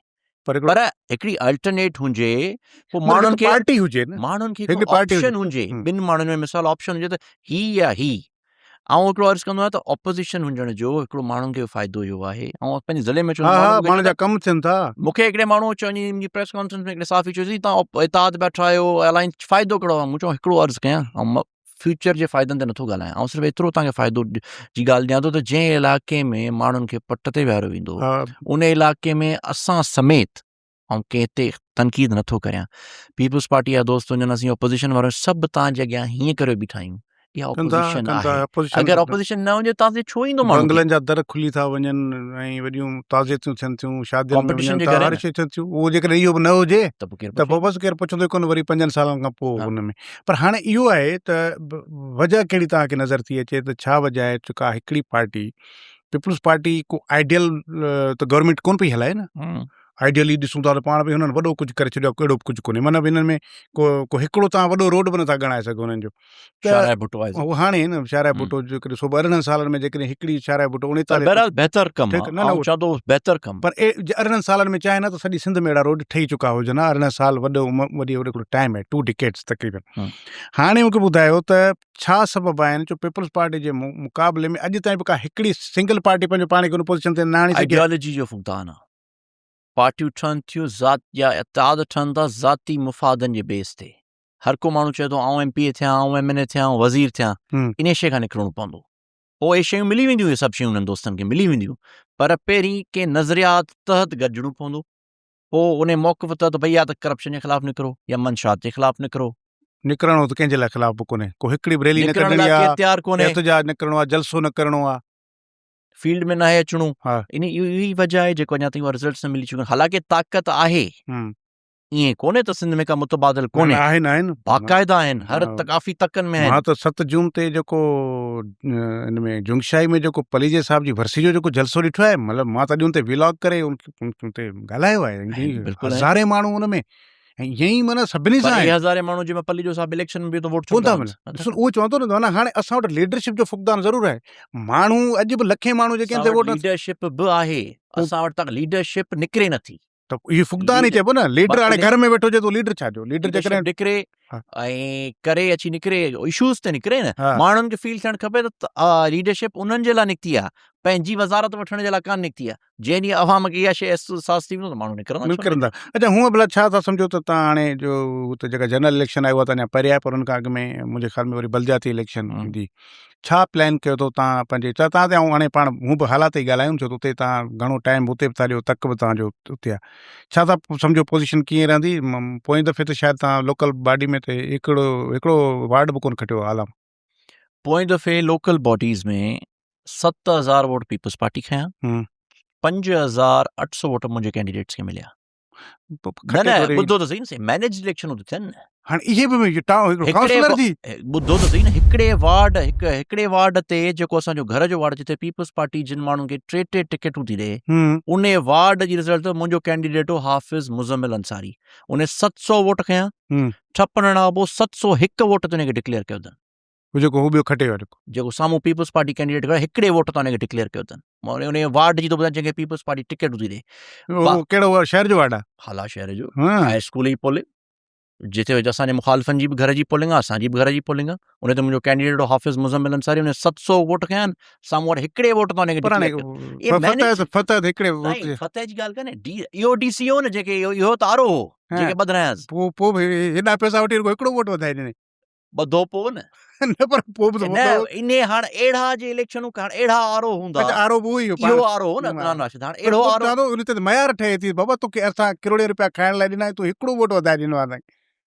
پر هڪڙي الٽرنيٽ هجي پوء ماڻهن کي پارٽي هجي نه ماڻهن کي هڪ آپشن هجي ٻن ماڻهن ۾ مثال آپشن هجي ته هي يا هي آئون هڪڙو عرض ڪندو آهيان ته اپوزيشن هجڻ جو هڪڙو ماڻهن کي فائدو اهو آهي آئون پنهنجي ضلعي ۾ چوندو آهيان ماڻهن جا ڪم ٿين ٿا مون کي هڪڙي ماڻهو چيو منهنجي پريس ڪانفرنس ۾ هڪڙي صحافي چيو سائين تان اتحاد پيا ٺاهيو الائنس فائدو ڪهڙو آهي مون چيو هڪڙو عرض ڪيان آئون فيوچر جي فائدن تي نٿو ڳالهايان آئون صرف ايترو توهان کي فائدو جي ڳالهه ڏيان ٿو ته جنهن علائقي ۾ ماڻهن کي پٽ تي ويهاريو ويندو ان علائقي ۾ اسان سميت آئون ڪنهن تي تنقيد نٿو ڪريان پيپلز پارٽي جا دوست هجن اسين اپوزيشن وارا سڀ توهان جي اڳيان هيئن ڪريو بيٺا آهيون اها اپوزيشن آهي اگر اپوزيشن نه هجي توهان تي ڇو ايندو ماڻهو بنگلن جا در کلي ٿا وڃن ۽ وڏيون تعزيتون ٿين ٿيون شادين ۾ وڃن ٿا هر شيء ٿين ٿيون اهو جيڪڏهن اهو به نه هجي ته پوء بس ڪير پڇندو ئي ڪونه وري پنجن سالن کان پوء ان ۾ پر هاڻي اهو آهي ته وجه ڪهڙي توهان کي نظر ٿي اچي ته ڇا وجه آهي ته ڪا هڪڙي پارٽي پيپلز پارٽي ڪو آئيڊيل ته گورنمينٽ ڪون پئي هلائي نه آئيڊيلي ڏسون ٿا ته پاڻ به هنن وڏو ڪجهه ڪري ڇڏيو آهي ڪهڙو به ڪجهه ڪونهي معنيٰ هنن ۾ ڪو ڪو هڪڙو تان وڏو روڊ به نٿا ڳڻائي سگهو هنن جو ته شاهراهه ڀٽو آهي اهو هاڻي نه شاهراهه ڀٽو جيڪڏهن سو به 18 سالن ۾ جيڪڏهن هڪڙي شاهراهه ڀٽو 39 بهرحال بهتر ڪم آهي نه نه چوان ٿو بهتر ڪم پر 18 سالن ۾ چاهي نه ته سڄي سنڌ ۾ اهڙا روڊ ٺهي چڪا هجن ها 18 سال وڏو وڏي هڪڙو ٽائيم آهي ٽو ڊڪيڊز تقريبن هاڻي مونکي ٻڌايو ته ڇا سبب آهن جو پيپلز پارٽي جي مقابلي ۾ اڄ تائين به ڪا هڪڙي سنگل پارٽي پنهنجو پاڻ کي ان پوزيشن تي نه آڻي سگهي آئيڊيالوجي جو فقدان آهي پارٽيون ٺهن ٿيون ذات يا اتحاد ٺهن ٿا ذاتي مفادن جي بيس تي هر ڪو ماڻهو چئي ٿو آئون ايم پي اي ٿيان آئون ايم اين اي ٿيان آئون وزير ٿيان انهي شيء کان نڪرڻو پوندو پوء اهي شيون ملي وينديون اهي سڀ شيون انهن دوستن کي ملي وينديون پر پهرين ڪنهن نظريات تحت گڏجڻو پوندو پوء انهي موقف تحت ڀئي يا ته ڪرپشن جي خلاف نڪرو يا منشات جي خلاف نڪرو نڪرڻو ته ڪنهن جي لاء خلاف به ڪونهي ڪو هڪڙي به ريلي نه ڪڍڻي آهي احتجاج نه ڪرڻو آهي جلسو نه ڪرڻو آهي فيلڊ ۾ ناهي اچڻو ان اهو ئي وجه آهي جيڪو اڃا تائين اها رزلٽس نه ملي چڪا حالانڪه طاقت آهي ائين ڪونهي ته سنڌ ۾ ڪا متبادل ڪونهي آهن آهن باقاعده آهن هر ڪافي تڪن ۾ آهن مان ته 7 جون تي جيڪو ان ۾ جنگشاهي ۾ جيڪو پليجي صاحب جي ورسي جو جيڪو جلسو ڏٺو آهي مطلب مان ته اڄ ان تي ولاگ ڪري ان تي ڳالهايو آهي هزارين ماڻهو ان ۾ ۽ ائين ئي معنيٰ سڀني سان پر آهي. اهي هزارين ماڻهو جنهن ۾ پليجو صاحب اليڪشن ۾ بيهي ته ووٽ ڇو ڪونه ٿا نٿا ملن. ملن؟ ڏسو اهو چوان ٿو نه معنيٰ هاڻي اسان وٽ ليڊرشپ جو فقدان ضرور آهي. ماڻهو اڄ به لکين ماڻهو جيڪي آهن اسان سي وٽ ووٽ نه ليڊرشپ به آهي، اسان وٽ ته ليڊرشپ نڪري نٿي. ته اهو فقدان ئي چئبو نه ليڊر هاڻي گهر ۾ ويٺو هجي ته ليڊر ڇا جو ليڊر جيڪڏهن نڪري ۽ ڪري اچي نڪري اشوز تي نڪري نه ماڻهن کي فيل ٿيڻ کپي ته ليڊرشپ انهن جي لاء نڪتي آهي پنهنجي وزارت وٺڻ جي لاء ڪانه نڪتي آهي جنهن ڏينهن عوام کي اها شيء احساس ٿي ويندو ته ماڻهو نڪرندا نڪرندا اچا هونء ڀلا ڇا ٿا سمجهو ته تان هاڻي جو ته جيڪا جنرل اليڪشن آئي اها ته اڃا پري آهي پر ان کان اڳ ۾ منهنجي خيال ۾ وري بلدياتي اليڪشن ايندي ڇا پلان ڪيو اٿو تان پنهنجي ڇا تان تي آئون هاڻي پاڻ هون به حالات ئي ڳالهايون ڇو ته اتي تان گهڻو ٽائيم اتي به ٿا ڏيو تڪ به تان جو اتي آهي ڇا ٿا سمجهو پوزيشن ڪيئن رهندي پوئين دفعي ته شايد تان لوڪل باڊي ۾ ته هڪڙو هڪڙو وارڊ به ڪونه کٽيو عالم پوئين دفعي local bodies ۾ 7000 vote peoples party کنيا 5800 ووٽ منهنجي ڪينڊيڊيٽس کي مليا نه نه ٻڌو ته صحيح نه سائين مينيج اليڪشنون ته ٿين نه هاڻي اهي به ٽائون ڪائونسلر جي ٻڌو ته صحيح نه هڪڙي وارڊ هڪ هڪڙي وارڊ تي جيڪو اسان جو گهر جو وارڊ جتي پيپلز پارٽي جن ماڻهن کي ٽي ٽي ٽڪيٽون ٿي ڏي ان وارڊ جي رزلٽ منهنجو ڪينڊيڊيٽ هو حافظ مزمل انصاري ان 700 ووٽ کنيا ٺپ هڻڻ کان پوء 701 ووٽ تي ان کي ڊڪليئر ڪيو اٿن جيڪو هو ٻيو کٽي ويو جيڪو سامهون پيپلز پارٽي ڪينڊيڊيٽ کڙو هڪڙي ووٽ تان ان کي ڊڪليئر ڪيو اٿن مان ان وارڊ جي ٿو ٻڌايان جنهن کي پيپلز پارٽي ٽڪيٽ ٿي ڏي اهو ڪهڙو شهر جو وارڊ آهي هالا شهر جو هاء اسڪول جي پولنگ جتي اسان جي مخالفن جي به گهر جي پولنگ آهي اسان جي به گهر جي پولنگ آهي ان تي منهنجو ڪينڊيڊيٽ هو حافظ مزمل انصاري ان 700 ووٽ کنيا آهن سامهون واري هڪڙي ووٽ تان ان کي ڊڪليئر ڪيو فتح فتح هڪڙي ووٽ فتح جي ڳالهه ڪانهي ڊي اهو ڊي سي هو نه جيڪي اهو ته آرو هو جيڪي ٻڌرايانس پوء پوء هيڏا پئسا وٺي رڳو هڪڙو ووٽ وڌائي ڏني ٻڌو پوء نه. نه پر پوء به ته نه انهي هاڻ اهڙا جي اليڪشنون هاڻ اهڙا آر او هوندا. اچا آر او به اهو ئي هو. اهو آر او هو نه عدنان راشد هاڻ اهڙو آر او. ان تي ته ميار ٺهي ٿي بابا توکي اسان ڪروڙين روپيا کائڻ لاء ڏنا تون هڪڙو ووٽ وڌائي ڏنو آهي.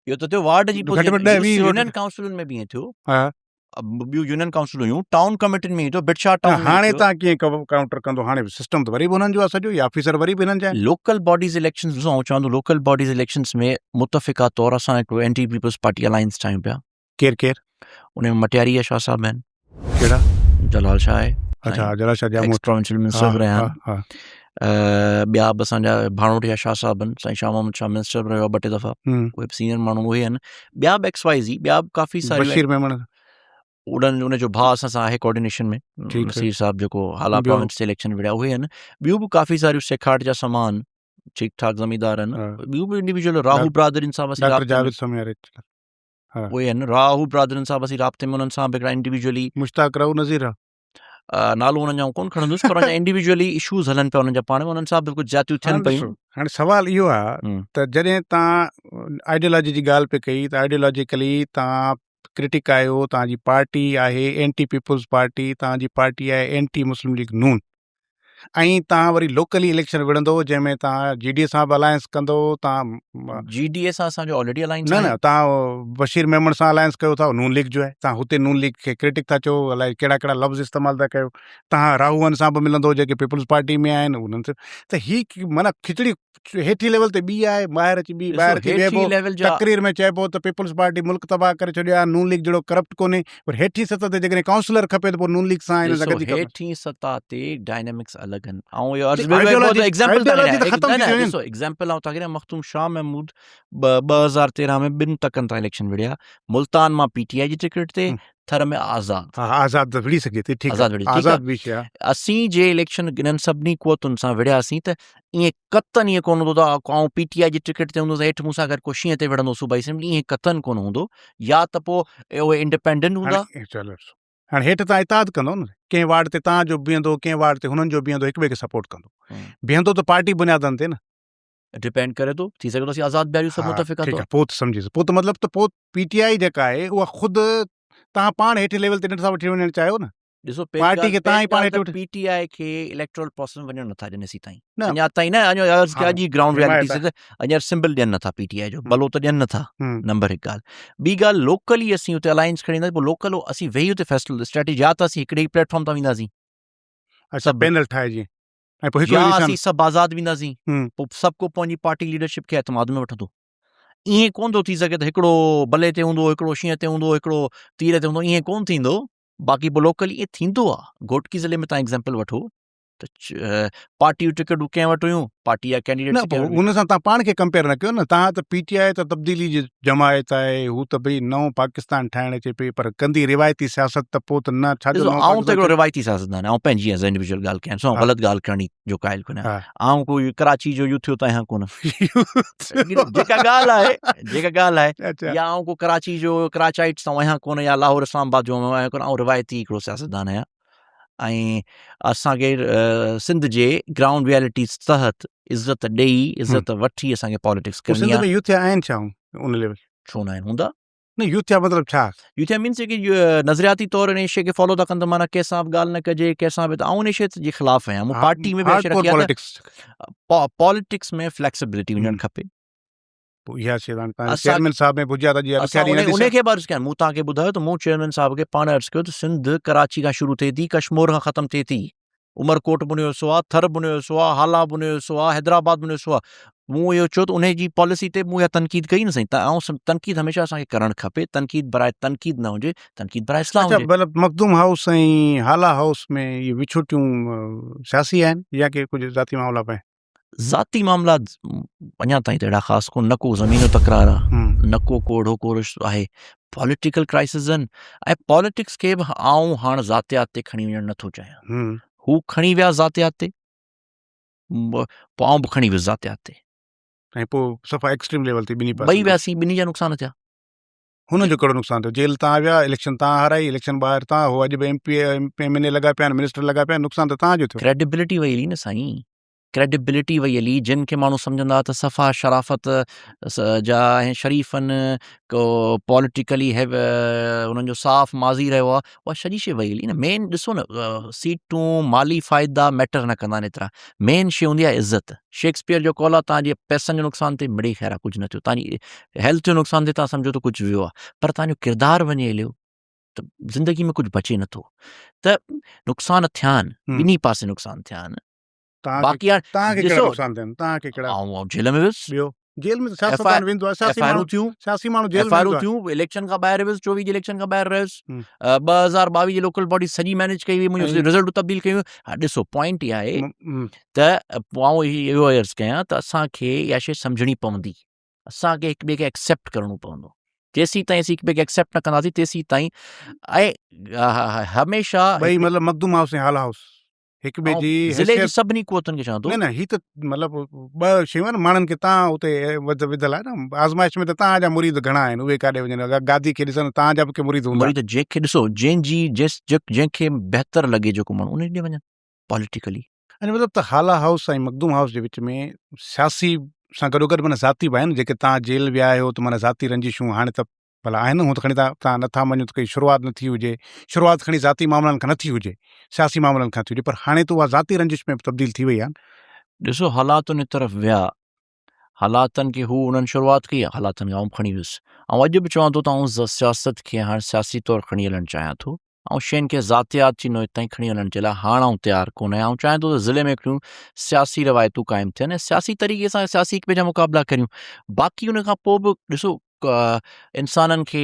اهو ته ٿيو وارڊ جي پوزيشن يونين ڪائونسلن ۾ به ائين ٿيو. ها. ٻيون يونين ڪائونسلون هيون ٽائون ڪميٽين ۾ ٿيو ڀٽ شاهه ٽائون هاڻي تان ڪيئن ڪائونٽر ڪندو هاڻي سسٽم ته وري به انهن جو آهي سڄو يا آفيسر وري به انهن جا آهن. لوڪل باڊيز اليڪشنز ڏسو آئون چوان ٿو لوڪل باڊيز اليڪشنز ۾ متفقه طور اسان هڪڙو اينٽي پيپلز پارٽي الائنس ٺاهيون پيا. ڪير ڪير؟ ان ۾ مٽياري جا شاهه صاحب آهن. ڪهڙا؟ جلال شاهه آهي. اڇا Jalal Shah Jamot. Ex provincial minister به رهيا آهن. ٻيا به اسان جا ڀاڻوٺ جا شاهه صاحب آهن سائين شاهه محمد شاهه منسٽر به رهيو آهي ٻه ٽي دفعا اهي به سينئر ماڻهو اهي آهن ٻيا به ايڪس وائي زي ٻيا به ڪافي ساريون بشير ميمڻ انهن ان جو ڀاء اسان سان آهي ڪوآرڊينيشن ۾ نصير صاحب جيڪو هالا پراونس تي اليڪشن وڙهيا اهي آهن ٻيون به ڪافي ساريون سيکاٽ جا سمان ٺيڪ ٺاڪ زميندار آهن ٻيون به انڊيويجوئل راهو برادرين سان به ڊاڪٽر جاويد سمياري اهي آهن راهو برادرين سان به اسين رابطي ۾ انهن سان به هڪڙا انڊيويجوئلي مشتاق راهو نظير راهو نالو انهن جو آئون ڪونه کڻندس پر اڃا انڊيويجوئلي اشوز هلن پيا انهن جا پاڻ ۾ انهن سان به ڪجهه زيادتيون ٿين پيون. هاڻي سوال اهو آهي ته جڏهن تان آئيڊيالاجي جي ڳالهه پئي ڪئي ته آئيڊيالاجيڪلي تان ڪرٽڪ آهيو تان جي پارٽي آهي اينٽي پيپلز پارٽي تان جي پارٽي آهي اينٽي مسلم ليگ نون ۽ تان وري لوڪلي اليڪشن وڙهندو جنهن ۾ تان جي ڊي اي سان به الائنس ڪندو تان جي ڊي اي سان اسان جو آلريڊي الائنس نه نه تان بشير ميمڻ سان الائنس ڪيو ٿا نون ليگ جو آهي تان هتي نون ليگ کي ڪرٽڪ ٿا چئو الائي ڪهڙا ڪهڙا لفظ استعمال ٿا ڪيو تان راهوئن سان به ملندو جيڪي پيپلز پارٽي ۾ آهن انهن سان ته هي معنيٰ کچڙي هيٺين ليول تي ٻي آهي ٻاهر اچي ٻي ٻاهر اچي ويهبو تقرير ۾ چئبو ته پيپلز پارٽي ملڪ تباهه ڪري ڇڏيو آهي نون ليگ جهڙو ڪرپٽ ڪونهي پر هيٺين سطح تي جيڪڏهن ڪائونسلر کپي ته پوء نون ليگ سان هن سان گڏجي ڪم هيٺين سطح تي ڊائنامڪس الڳ آهن آئون اهو عرض به ايگزامپل ٿا ڏيان ڏسو ايگزامپل آئون توهان کي ڏيان مخدوم شاهه محمود 2013 ۾ ٻن تڪن تان اليڪشن وڙهيا ملتان مان پي ٽي آء جي ٽڪيٽ تي ٿر ۾ آزاد. ها آزاد ته وڙهي سگهي ٿي ٺيڪ آزاد وڙهي آزاد به شيء اسين جي اليڪشن انهن سڀني قوتن سان وڙهياسين ته ائين قطعن ائين ڪونه هوندو ته آئون پي ٽي آء جي ٽڪيٽ تي هوندس هيٺ مون سان گڏ ڪو شينهن تي وڙهندو صوبائي اسيمبلي ائين قطعن ڪونه هوندو يا ته پوء اهي انڊيپينڊنٽ هوندا. چلو هاڻي هيٺ تان اتحاد ڪندو نه ڪنهن وارڊ تي تان جو بيهندو ڪنهن وارڊ تي هنن جو بيهندو هڪ ٻئي کي سپورٽ ڪندو بيهندو ته پارٽي بنيادن تي نه ڊپينڊ ڪري ٿو ٿي سگهي ٿو اسين آزاد بيهاريون سڀ متفقه طور پوء ته سمجهيس پوء ته مطلب ته پوء پي ٽي آء جيڪا آهي اها خود تهان پاڻ هيٺين ليول تي نٿا وٺي وڃڻ چاهيو نه ڏسو پارٽي کي تهان ئي پاڻ هيٺ پي ٽي آء کي اليڪٽرل پروسيس ۾ وڃڻ نٿا ڏين اسين تائين اڃا تائين نه اڃا عرض ڪيا جي گرائونڊ ريئلٽي سي اڃا سمبل ڏين نٿا پي ٽي آء جو بلو ته ڏين نٿا نمبر هڪ ڳالهه ٻي ڳالهه لوڪلي اسين اتي الائنس کڻي اينداسين پوء لوڪل اسين ويهي اتي فيصلو اسٽريٽجي يا ته اسين هڪڙي ئي پليٽ فارم تان وينداسين اڇا پينل ٺاهجي ۽ پوء هڪڙو يا اسين سڀ آزاد وينداسين پوء سڀ ڪو پنهنجي پارٽي ليڊرشپ کي اعتماد ۾ وٺندو ائين ڪون ٿو ٿي سگهي ته هڪڙو بلي تي هوندو هڪڙو شينهن تي هوندو هڪڙو تير تي هوندو ائين ڪون ٿيندو باقي پوء لوڪل ائين ٿيندو آ گهوٽڪي ضلعي ۾ تان ايگزامپل وٺو. ته پارٽي جون ٽڪيٽون ڪنهن وٽ هيون پارٽي جا ڪينڊيڊيٽ نه پوء ان سان تان پاڻ کي ڪمپيئر نه ڪيو نه تان ته پي ٽي آء ته تبديلي جي جماعت آهي هو ته ڀئي نئون پاڪستان ٺاهڻ اچي پئي پر ڪندي روايتي سياست ته پوء ته نه ڇا جو نئون آئون ته هڪڙو روايتي سياستدان آهيان آئون پنهنجي ايز انڊيويجوئل ڳالهه ڪيان سو غلط ڳالهه ڪرڻ جو قائل ڪونه آئون ڪو ڪراچي جو يوٿيو ته آهيان ڪونه جيڪا ڳالهه آهي جيڪا ڳالهه آهي يا آئون ڪو ڪراچي جو ڪراچائيٽ سان آهيان ڪونه يا لاهور اسلام آباد جو آهيان ڪونه آئون روايتي هڪڙو سياستدان آهيان ۽ اسان کي سنڌ جي گرائونڊ ريئلٽيز تحت عزت ڏئي عزت وٺي اسان کي پاليٽڪس ڪرڻي آهي. سنڌ ۾ يوٿيا آهن ڇا ان ليول؟ ڇو نه آهن هوندا. نه يوٿيا مطلب ڇا؟ يوٿيا مينس جيڪي نظرياتي طور ان شيء کي فالو ٿا ڪن ته معنيٰ ڪنهن سان به ڳالهه نه ڪجي ڪنهن سان به ته آئون ان شيء جي خلاف آهيان مون پارٽي ۾ به اها شيء رکي آهي ته پاليٽڪس ۾ فليڪسبلٽي هجڻ کپي. پوء اها شيء هاڻي توهان چيئرمين صاحب ۾ پڄيا ته جي اسان ان کي به عرض ڪيان مون توهان کي ٻڌايو ته مون چيئرمين صاحب کي پاڻ عرض ڪيو ته سنڌ ڪراچي کان شروع ٿئي ٿي ڪشمور کان ختم ٿئي ٿي عمرڪوٽ به ان جو حصو آهي ٿر به ان جو حصو آهي هالا به ان جو حصو آهي حيدرآباد به ان جو حصو آهي مون اهو چيو ته ان جي پاليسي تي مون اها تنقيد ڪئي نه سائين ته آئون تنقيد هميشه اسان کي ڪرڻ کپي تنقيد براء تنقيد نه هجي تنقيد براء اصلاح هجي. اڇا مخدوم هائوس ۽ هالا هائوس ۾ اهي وڇوٽيون سياسي آهن يا ڪي ڪجهه ذاتي معاملا به آهن؟ ذاتي معاملا اڃا تائين ته اهڙا خاص ڪون نه ڪو زمين جو تڪرار آ نه ڪو ڪو اهڙو ڪو رشتو آهي پاليٽيڪل ڪرائسز آهن ۽ پاليٽڪس کي به آئون هاڻ ذاتيات تي کڻي وڃڻ نٿو چاهيان هو کڻي ويا ذاتيات تي پوء آئون به کڻي ويس ذاتيات تي ۽ پوء صفا ايڪسٽريم ليول تي ٻنهي پاسي ٻئي وياسين ٻنهي جا نقصان ٿيا هن جو ڪهڙو نقصان ٿيو جيل تان ويا اليڪشن تان هارائي اليڪشن ٻاهر تان هو اڄ به ايم پي ايم اين اي لڳا پيا آهن منسٽر لڳا پيا آهن نقصان ته تان جو ٿيو ڪريڊبلٽي وئي هلي نه سائين ڪريڊبلٽي وئي هلي جن کي ماڻهو سمجهندا ته صفا شرافت جا ۽ شريف آهن ڪو پوليٽيڪلي انهن جو صاف ماضي رهيو آهي اها سڄي شي وئي هلي نه مين ڏسو نه سيٽون مالي فائدا ميٽر نه ڪندا آهن ايترا مين شي هوندي آهي عزت شيڪسپيئر جو قول آهي تان جي پئسن جو نقصان ٿئي مڙئي خير آهي ڪجهه نه ٿيو تان جي هيلٿ جو نقصان ٿئي تان سمجهو ته ڪجهه ويو آهي پر تان جو ڪردار وڃي هليو ته زندگي ۾ ڪجهه بچي نٿو ته نقصان ٿيا آهن ٻنهي پاسي نقصان ٿيا آهن باقي هاڻ توهان کي ڪهڙا نقصان ٿيا توهان کي ڪهڙا آئون جيل ۾ ويس ٻيو جيل ۾ ته سياستدان ويندو آهي سياسي ماڻهو ٿيون سياسي ماڻهو جيل ۾ ويندو ٿيون اليڪشن کان ٻاهر ويس 24 جي اليڪشن کان ٻاهر رهيس 2022 جي لوڪل باڊي سڄي مينيج ڪئي وئي منهنجو رزلٽ تبديل ڪيو ها ڏسو پوائنٽ اها آهي ته آئون اهو عرض ڪيان ته اسان کي اها شيء سمجهڻي پوندي اسان کي هڪ ٻئي کي ايڪسيپٽ ڪرڻو پوندو جيسين تائين اسين هڪ ٻئي کي ايڪسيپٽ نه ڪنداسين تيسين تائين ۽ هميشه ٻئي مطلب مخدوم هائوس ۽ هالا هائوس هڪ ٻئي جي ضلعي جي سڀني قوتن کي چوان ٿو نه نه هي ته مطلب ٻه شيون آهن ماڻهن کي تان اتي وڌل آهي نه آزمائش ۾ ته تان جا مريد گهڻا آهن اهي ڪاڏي وڃن گادي کي ڏسن تان جا به ڪي مريد هوندا مريد جنهن کي ڏسو جنهن جي جنهن کي بهتر لڳي جيڪو ماڻهو ان ڏي وڃن پاليٽيڪلي. يعني مطلب ته هالا هائوس ۽ مخدوم هائوس جي وچ ۾ سياسي سان گڏو گڏ معنيٰ ذاتي به آهن جيڪي تان جيل ويا آهيو ته معنيٰ ذاتي رنجشون هاڻي ته ڀلا آهن هونء ته کڻي تان تان نٿا مڃو ته ڪئي شروعات نه ٿي هجي شروعات کڻي ذاتي معاملن کان نه ٿي هجي سياسي معاملن کان ٿي هجي پر هاڻي ته اها ذاتي رنجش ۾ به تبديل ٿي وئي آهي. ڏسو حالات ان طرف ويا حالاتن کي هو انهن شروعات ڪئي حالاتن کي آئون به کڻي ويس آئون اڄ به چوان ٿو ته آئون سياست کي هاڻ سياسي طور کڻي هلڻ چاهيان ٿو آئون شين کي ذاتيات جي نوعيت تائين کڻي هلڻ جي لاء هاڻ آئون تيار ڪونه آهيان آئون چاهيان ٿو ته ضلعي ۾ هڪڙيون سياسي روايتون قائم ٿين ۽ سياسي طريقي سان سياسي هڪ ٻئي جا مقابلا ڪريون باقي ان کان پوء به ڏسو انسانن کي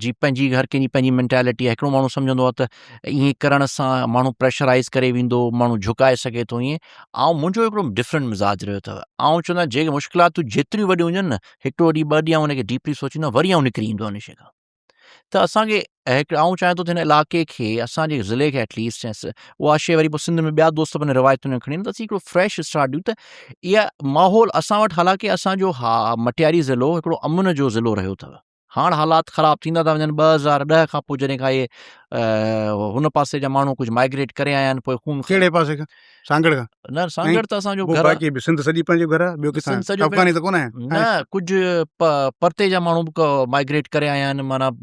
جي پنهنجي هر ڪنهن جي پنهنجي مينٽالٽي آهي هڪڙو ماڻهو سمجهندو آهي ته ائين ڪرڻ سان ماڻهو پريشرائز ڪري ويندو ماڻهو جهڪائي سگهي ٿو ائين آئون منهنجو هڪڙو ڊفرنٽ مزاج رهيو اٿو آئون چوندو آهيان جيڪي مشڪلاتون جيتريون وڏيون هجن نه هڪڙو ڏينهن ٻه ڏينهن آئون ان کي ڊيپلي سوچيندو آهيان وري آئون نڪري ايندو آهيان ان شيء کان ته اسان کي هڪ آئون چاهيان ٿو ته هن علائقي کي اسان جي ضلعي کي ايٽليسٽ اها شيء وري پوء سنڌ ۾ ٻيا دوست پنهنجي روايتن ۾ کڻي ايندا ته اسين هڪڙو فريش اسٽارٽ ڏيون ته اها ماحول اسان وٽ حالانڪه اسان جو ها مٽياري ضلعو هڪڙو امن جو ضلعو رهيو اٿو هاڻ حالات خراب ٿيندا ٿا وڃن 2010 کان پوء جڏهن کان اهي هن پاسي جا ماڻهو ڪجهه مائگريٽ ڪري آيا آهن پوء خون ڪهڙي پاسي کان سانگهڙ کان نه سانگهڙ ته اسان جو گهر باقي به سنڌ سڄي پنهنجو گهر آهي ٻيو ڪٿان افغاني ته ڪونه آهن نه ڪجهه پرتي جا ماڻهو به مائگريٽ ڪري آيا آهن معنيٰ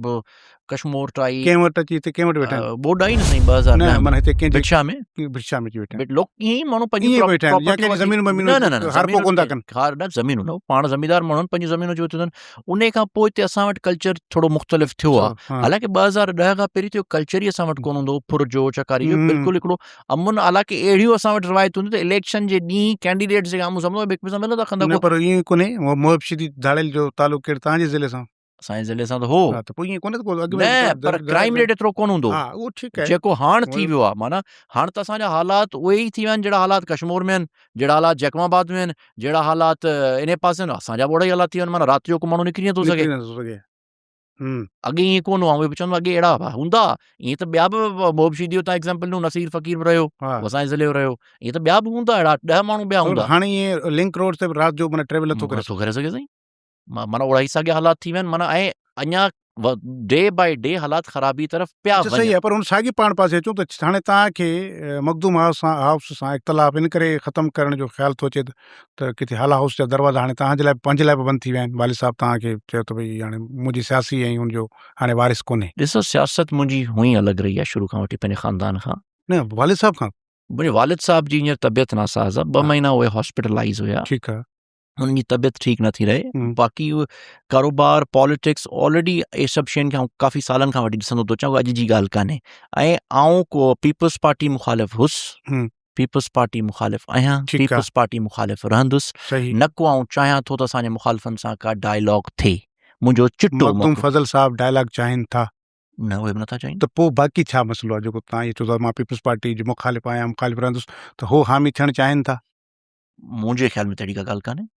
ڪشمور ٽائي ڪنهن وٽ اچي هتي ڪنهن وٽ ويٺا آهن ٻوڏ آئي نه سائين 2000 نه معنيٰ هتي ڪنهن ڀٽشاهه ۾ ڀٽشاهه ۾ اچي ويٺا آهن لوڪ ائين ئي ماڻهو پنهنجي ويٺا آهن يا ڪنهن جي زمين نه نه نه هارپو ڪونه ٿا ڪن هار نه زمينون نه پاڻ زميندار ماڻهو پنهنجي زمينون اچي ويٺا آهن ان کان پوء هتي اسان وٽ ڪلچر ٿورو مختلف ٿيو آهي حالانڪه 2010 کان پهرين ته ڪلچر ئي اسان وٽ ڪونه هوندو هو ڦر جو چڪاري جو بلڪل هڪڙو امن حالانڪه اهڙيون اسان وٽ روايتون هونديون ته اليڪشن جي ڏينهن ڪينڊيڊيٽس جيڪا آمهون سامهون هڪ ٻئي سان ملندا کلندا نه پر ائين ڪونهي محب شيدي ڌاڙيل جو تعلق ڪهڙي تهان جي ضلعي سان. اسان جي ضلعي سان ته هو. ها ته پوء ائين ڪونهي ته ڪو اڳ ۾ نه پر ڪرائيم ريٽ ايترو ڪونه هوندو. ها اهو ٺيڪ آهي. جيڪو هاڻ ٿي ويو آهي معنيٰ هاڻ ته اسان جا حالات اهي ئي ٿي ويا آهن جهڙا حالات ڪشمور ۾ آهن، جهڙا حالات جيڪب آباد ۾ آهن، جهڙا حالات انهي پاسي آهن، اسان جا به اوڙا ئي حالات ٿي ويا آهن معنيٰ رات جو ڪو ماڻهو نڪري نٿو سگهي. نڪري نٿو سگهي. اڳي ائين ڪونه هو، آئون اهو به چوندو اڳي اهڙا هوندا، ائين ته ٻيا به محب شيدي جو تان ايگزامپل ڏنو، نصير فقير به رهيو، هو اسان جي ضلعي جو رهيو، ائين ته ٻيا به هوندا اهڙا 10 ماڻهو ٻيا هوندا. هاڻي ائين لنڪ روڊ تي به رات جو معنيٰ ٽريول نٿو ڪري نٿو ڪري سگهي سائين. معنيٰ اهڙا ئي ساڳيا حالات ٿي ويا آهن معنيٰ ۽ اڃا ڊي باء ڊي حالات خرابي طرف پيا وڃن. صحيح آهي پر ان ساڳي پاڻ پاسي اچون ته هاڻي توهان کي مخدوم هائوس سان هائوس سان اختلاف ان ڪري ختم ڪرڻ جو خيال ٿو اچي ته ڪٿي هالا هائوس جا دروازا هاڻي توهان جي لاء پنهنجي لاء به بند ٿي ويا آهن والد صاحب توهان کي چيو ته ڀئي هاڻي منهنجي سياسي ۽ ان جو هاڻي وارث ڪونهي. ڏسو سياست منهنجي هونئن ئي الڳ رهي آهي شروع کان وٺي پنهنجي خاندان کان. نه والد صاحب کان. منهنجي والد صاحب جي هينئر طبيعت ناساز آهي ٻه مهينا اهي هاسپيٽلائيز هيا. ٺيڪ آهي. انهن جي طبيعت ٺيڪ نٿي رهي باقي ڪاروبار پاليٽڪس آلريڊي اهي سڀ شين کي آئون ڪافي سالن کان وٺي ڏسندو ٿو اچان اڄ جي ڳالهه ڪانهي ۽ آئون ڪو پيپلز پارٽي مخالف هوس پيپلز پارٽي مخالف آهيان پيپلز پارٽي مخالف رهندس نه ڪو آئون چاهيان ٿو ته اسان جي مخالفن سان ڪا ڊائلاگ ٿئي منهنجو چٽو مخدوم فضل صاحب ڊائلاگ چاهين ٿا نه اهي به نٿا چاهين ته پوء باقي ڇا مسئلو آهي جيڪو تان چئو ٿا مان پيپلز پارٽي جو مخالف آهيان مخالف رهندس ته هو حامي ٿيڻ چاهين ٿا منهنجي خيال ۾ ته اهڙي ڪا ڳالهه ڪانهي.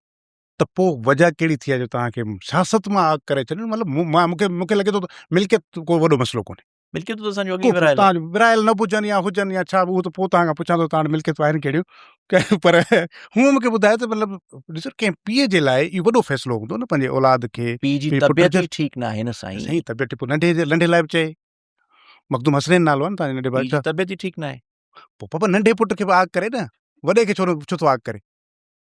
ته پوء وجهه ڪهڙي ٿي آهي جو توهان کي سياست مان آگ ڪري ڇڏين مطلب مون کي مون کي لڳي ٿو ته ملڪيت ڪو وڏو مسئلو ڪونهي. ملڪيت ته اسان جو اڳ ئي ورهايل آهي. ورهايل نه به هجن يا هجن يا ڇا اهو ته پوء توهان کان پڇان ٿو توهان وٽ ملڪيتون آهن ڪهڙيون پر هونء مون کي ٻڌايو ته مطلب ڏسو ڪنهن پيء جي لاء اهو وڏو فيصلو هوندو نه پنهنجي اولاد کي. پيء جي طبيعت ئي ٺيڪ ناهي نه سائين. سائين طبيعت پوء ننڍي ننڍي لاء به چئي مخدوم حسنين نالو آهي نه توهان جي ننڍي ڀاء جو. پيء جي طبيعت ئي ٺيڪ ناهي. پوء بابا ننڍي پٽ کي به آگ ڪري نه وڏي کي ڇو ڇو ٿو آگ ڪري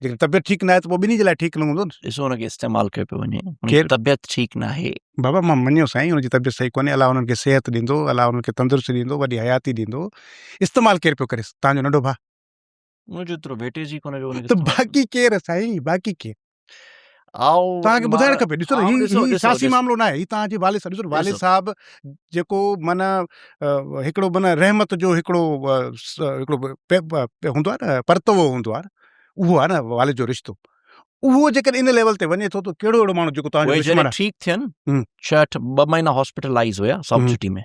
جيڪڏهن طبيعت ٺيڪ ناهي ته پوء ٻنهي جي لاء ٺيڪ نه هوندو نه. ڏسو ان کي استعمال ڪيو پيو وڃي ان جي طبيعت ٺيڪ ناهي. بابا مان مڃيو سائين ان جي طبيعت صحيح ڪونهي الله انهن کي صحت ڏيندو الله انهن کي تندرستي ڏيندو وڏي حياتي ڏيندو استعمال ڪير پيو ڪريس تان جو ننڍو ڀاء. ان جو ايترو ويٽيج ئي ڪونهي جو ان کي ته باقي ڪير سائين باقي ڪير. توهان کي ٻڌائڻ کپي ڏسو هي هي سياسي معاملو ناهي هي توهان جي والد صاحب ڏسو والد صاحب جيڪو معنيٰ هڪڙو معنيٰ رحمت جو هڪڙو هڪڙو هوندو آهي نه پرتوو هوندو آهي اهو آهي نه والد جو رشتو اهو جيڪڏهن ان ليول تي وڃي ٿو ته ڪهڙو اهڙو ماڻهو جيڪو توهان جو دشمن آهي ٺيڪ ٿين ڇهه اٺ ٻه مهينا هاسپيٽلائز هيا سائوٿ سٽي ۾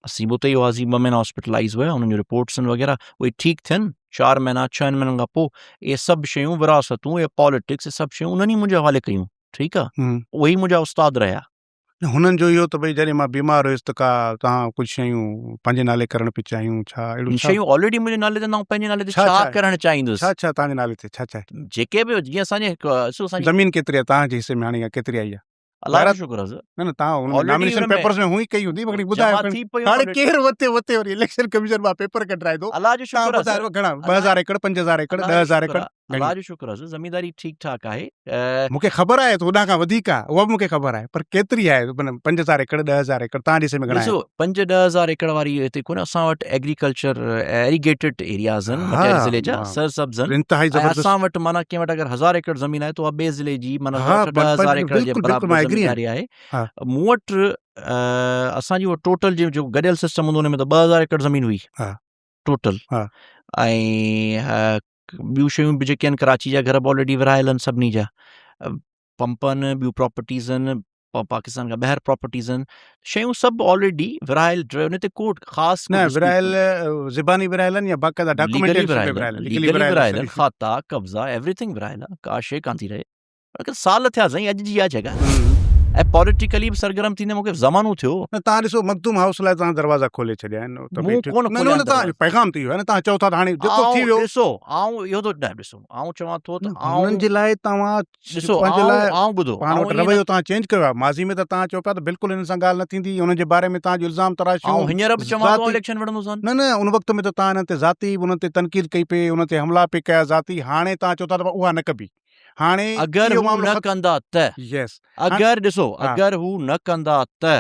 اسين به اتي ئي هئاسين ٻه مهينا هاسپيٽلائز هيا انهن جون رپورٽس وغيره اهي ٺيڪ ٿين چار مهينا ڇهن مهينن کان پوء اهي سڀ شيون وراثتون اهي پاليٽڪس اهي سڀ شيون انهن ئي منهنجي حوالي ڪيون ٺيڪ آ اهي ئي منهنجا استاد رهيا. هنن جو اهو ته ڀئي جڏهن مان بيمار هيس ته ڪا توهان ڪجهه شيون پنهنجي نالي ڪرڻ پئي چاهيون ڇا اهڙو ڇا؟ شيون آلريڊي منهنجي نالي تي آهن آئون پنهنجي نالي تي ڇا ڪرڻ چاهيندس؟ ڇا ڇا توهان جي نالي تي ڇا ڇا آهي؟ جيڪي به جيئن اسان جي هڪ ڏسو اسان جي زمين ڪيتري آهي توهان جي حصي ۾ هاڻي ڪيتري آئي آهي؟ الله جو شڪر آهي نه نه تان ان نامينيشن پيپرز ۾ هئي ڪئي هوندي مگر ٻڌايو هاڻي ڪير وتي وتي وري اليڪشن ڪميشن مان پيپر ڪڍرائي ٿو الله جو شڪر آهي ٻڌايو گهڻا 2000 ايڪڙ 5000 ايڪڙ 10000 ايڪڙ الله جو شڪر آهي زمينداري ٺيڪ ٺاڪ آهي مون کي خبر آهي ته هوڏانهن کان وڌيڪ آهي اها به مون کي خبر آهي پر ڪيتري آهي 5000 ايڪڙ 10000 ايڪڙ تان ڏسي ۾ گهڻا ڏسو 5 10000 ايڪڙ واري هتي ڪونه اسان وٽ ايگريڪلچر ايريگيٽيڊ ايرياز آهن مٽياري ضلعي جا سر سبز آهن انتهائي زبردست اسان وٽ معنيٰ ڪنهن وٽ اگر هزار ايڪڙ زمين آهي ته اها ٻئي ضلعي جي معنيٰ اٺ 10000 ايڪڙ جي برابر زمينداري آهي مون وٽ اسان جي اها ٽوٽل جيڪو گڏيل سسٽم هوندو ان ۾ ته 2000 ايڪڙ زمين هئي ٽوٽل ۽ ٻيون شيون به جيڪي آهن ڪراچي جا گهر به آلريڊي ورهايل آهن سڀني جا پمپ آهن ٻيون پراپرٽيز آهن پاڪستان کان ٻاهر پراپرٽيز آهن شيون سڀ آلريڊي ورهايل ان تي ڪو خاص نه ورهايل زباني ورهايل آهن يا باقاعده ڊاڪيومينٽ ورهايل ليگلي ورهايل آهن کاتا قبضا ايوري ٿنگ ورهايل آهي ڪا شيء ڪانه ٿي رهي پر سال ٿيا سائين اڄ جي آ جڳهه ۽ پوليٽيڪلي به سرگرم ٿيندي مونکي زمانو ٿيو نه تان ڏسو مخدوم هائوس لاء تان دروازا کولي ڇڏيا آهن ته مون ڪونه کوليا نه نه تان پيغام ته اهو آهي نه تان چئو ٿا ته هاڻي جيڪو ٿي ويو ڏسو آئون اهو ٿو نه ڏسو آئون چوان ٿو ته آئون انهن جي لاء توهان ڏسو پنهنجي لاء آئون ٻڌو پاڻ وٽ رويو توهان چينج ڪيو آهي ماضي ۾ ته توهان چئو پيا ته بلڪل هنن سان ڳالهه نه ٿيندي انهن جي باري ۾ توهان جو الزام تراشيون آئون هينئر به چوان ٿو اليڪشن وڙهندوسان نه نه ان وقت ۾ ته توهان انهن تي ذاتي انهن تي تنقيد ڪئي پئي انهن تي حملا پئي ڪيا ذاتي هاڻي توهان چئو ٿا ته اها نه ڪبي هاڻي اگر هو نه ڪندا ته يس اگر ڏسو اگر هو نه ڪندا ته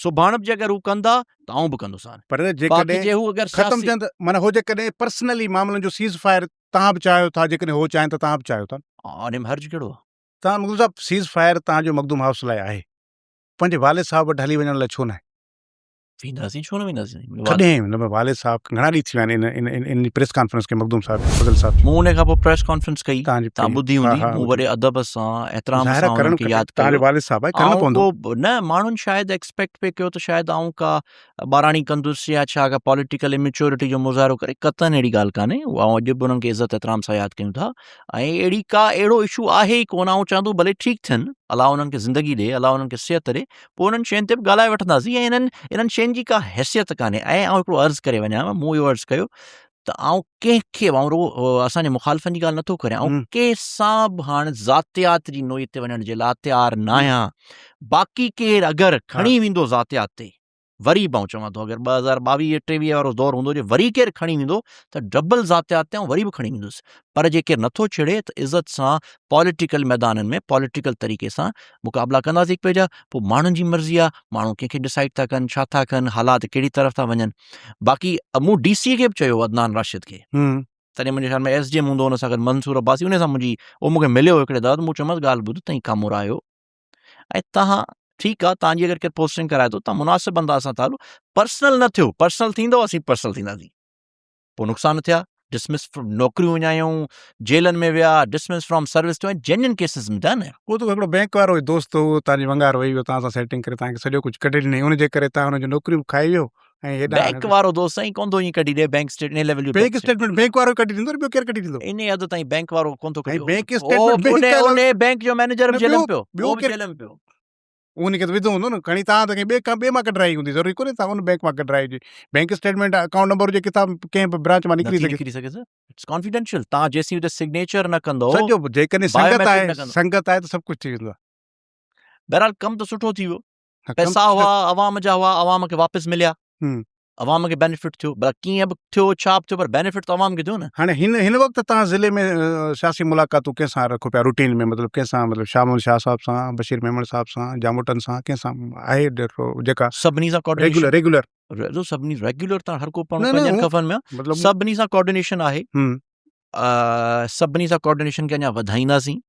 سڀاڻ به جي اگر هو ڪندا ته آئون به ڪندوسان پر جيڪڏهن ختم ٿين ته معنيٰ هو جيڪڏهن پرسنلي معاملن جو سيز فائر توهان به چاهيو ٿا جيڪڏهن هو چاهين ته توهان به چاهيو ٿا. ان ۾ حرج ڪهڙو آهي؟ توهان مخدوم صاحب سيز فائر توهان جو مخدوم هائوس لاء آهي پنهنجي والد صاحب وٽ هلي وڃڻ لاء ڇو ناهي؟ وينداسين ڇو نه وينداسين. ڪڏهن مطلب والد صاحب گهڻا ڏينهن ٿي ويا آهن ان ان ان پريس ڪانفرنس کي مخدوم صاحب فضل صاحب مون ان کان پوء پريس ڪانفرنس ڪئي تان ٻڌي هوندي مون وڏي ادب سان احترام سان انهن کي ياد ڪيو والد صاحب آهي ڪرڻو پوندو نه ماڻهن شايد ايڪسپيڪٽ پئي ڪيو ته شايد آئون ڪا ٻاراڻي ڪندس يا ڇا ڪا پوليٽيڪل اميچورٽي جو مظاهرو ڪري قطعن اهڙي ڳالهه ڪانهي آئون اڄ به انهن کي عزت احترام سان ياد ڪيون ٿا ۽ اهڙي ڪا اهڙو اشو آهي ئي ڪونه آئون چوان ٿو ڀلي ٺيڪ ٿين الله انهن کي زندگي ڏي الله انهن کي صحت ڏي پوء انهن شين تي به ڳالهائي وٺنداسين ۽ انهن انهن شين جي ڪا حيثيت ڪانهي ۽ آئون هڪڙو عرض ڪري وڃان مون اهو عرض ڪيو ته آئون ڪنهن کي آئون رڳو اسان جي مخالفن جي ڳالهه نٿو ڪريان آئون ڪنهن سان به هاڻ ذاتيات جي نوعيت تي وڃڻ جي لاء تيار ناهيان باقي ڪير اگر کڻي ويندو ذاتيات تي وري به آئون چوان ٿو اگر 2022 23 وارو دور هوندو جي وري ڪير کڻي ويندو ته ڊبل ذاتيات تي آئون وري به کڻي ويندس پر جي ڪير نٿو ڇڙي ته عزت سان پوليٽيڪل ميدانن ۾ پوليٽيڪل طريقي سان مقابلا ڪنداسين هڪ ٻئي جا پوء ماڻهن جي مرضي آ ماڻهو ڪنهن کي ڊسائيڊ ٿا ڪن ڇا ٿا ڪن حالات ڪهڙي طرف ٿا وڃن باقي مون ڊي سي کي به چيو عدنان راشد کي تڏهن منهنجي خيال ۾ ايس ڊي ايم هوندو هن سان گڏ منصور عباسي ان سان منهنجي هو مون کي مليو هڪڙي دفعي مون چيومانس ڳالهه ٻڌ تئين ڪامورا آهيو ۽ تهان ٺيڪ آ تهان جي اگر ڪير پوسٽنگ ڪرائي ٿو تهان مناسب انداز سان تعلق پرسنل نه ٿيو پرسنل ٿيندو اسين پرسنل ٿينداسين پوء نقصان ٿيا ڊسمس نوڪريون وڃايون جيلن ۾ ويا ڊسمس فرام سروس ٿيو ۽ جينين ڪيسز ۾ ٿيا نه اهو ته هڪڙو بينڪ وارو دوست هو تهان جي ونگار وئي ويو تهان سان سيٽنگ ڪري تهان کي سڄو ڪجهه ڪڍي ڏنائين ان جي ڪري تهان هن جون نوڪريون به کائي ويو ۽ هيڏانهن بينڪ وارو دوست سائين ڪون ٿو ائين ڪڍي ڏي بينڪ اسٽيٽ انهي ليول جو بينڪ اسٽيٽمينٽ بينڪ وارو ڪڍي ڏيندو ٻيو ڪير ڪڍي ڏيندو انهي حد تائين بينڪ وارو ڪون ٿو ڪڍي بينڪ اسٽيٽمينٽ بينڪ انهي بينڪ جو مئنيجر به جيل ۾ پيو ٻيو ڪير جيل ۾ پيو ان کي ته وڌو هوندو نه کڻي تان ته ڪنهن ٻئي کان ٻئي مان ڪڍرائي هوندي ضروري ڪونهي تان ان بينڪ مان ڪڍرائي هجي بينڪ اسٽيٽمينٽ اڪائونٽ نمبر هجي ڪٿان ڪنهن به برانچ مان نڪري سگهي نڪري سگهي سر it's confidential تان جيسين اتي سگنيچر نه ڪندو سڄو جيڪڏهن سنگت آهي سنگت آهي ته سڀ ڪجهه ٿي ويندو بهرحال ڪم ته سٺو ٿي ويو پئسا هئا عوام جا هئا عوام کي واپس مليا عوام کي بينيفٽ ٿيو ڀلا ڪيئن به ٿيو ڇا به ٿيو پر بينيفٽ ته عوام کي ٿيو نه. هاڻي هن هن وقت توهان ضلعي ۾ سياسي ملاقاتون ڪنهن سان رکو پيا روٽين ۾ مطلب ڪنهن سان مطلب شاهه محمد شاهه صاحب سان بشير ميمڻ صاحب سان جاموٽن سان ڪنهن سان آهي جيڪا سڀني سان ڪوآرڊينيشن ريگيولر ريگيولر سڀني ريگيولر ته هر ڪو پاڻ پنهنجن خفن ۾ مطلب سڀني سان ڪوآرڊينيشن آهي سڀني سان ڪوآرڊينيشن کي اڃا وڌائينداسين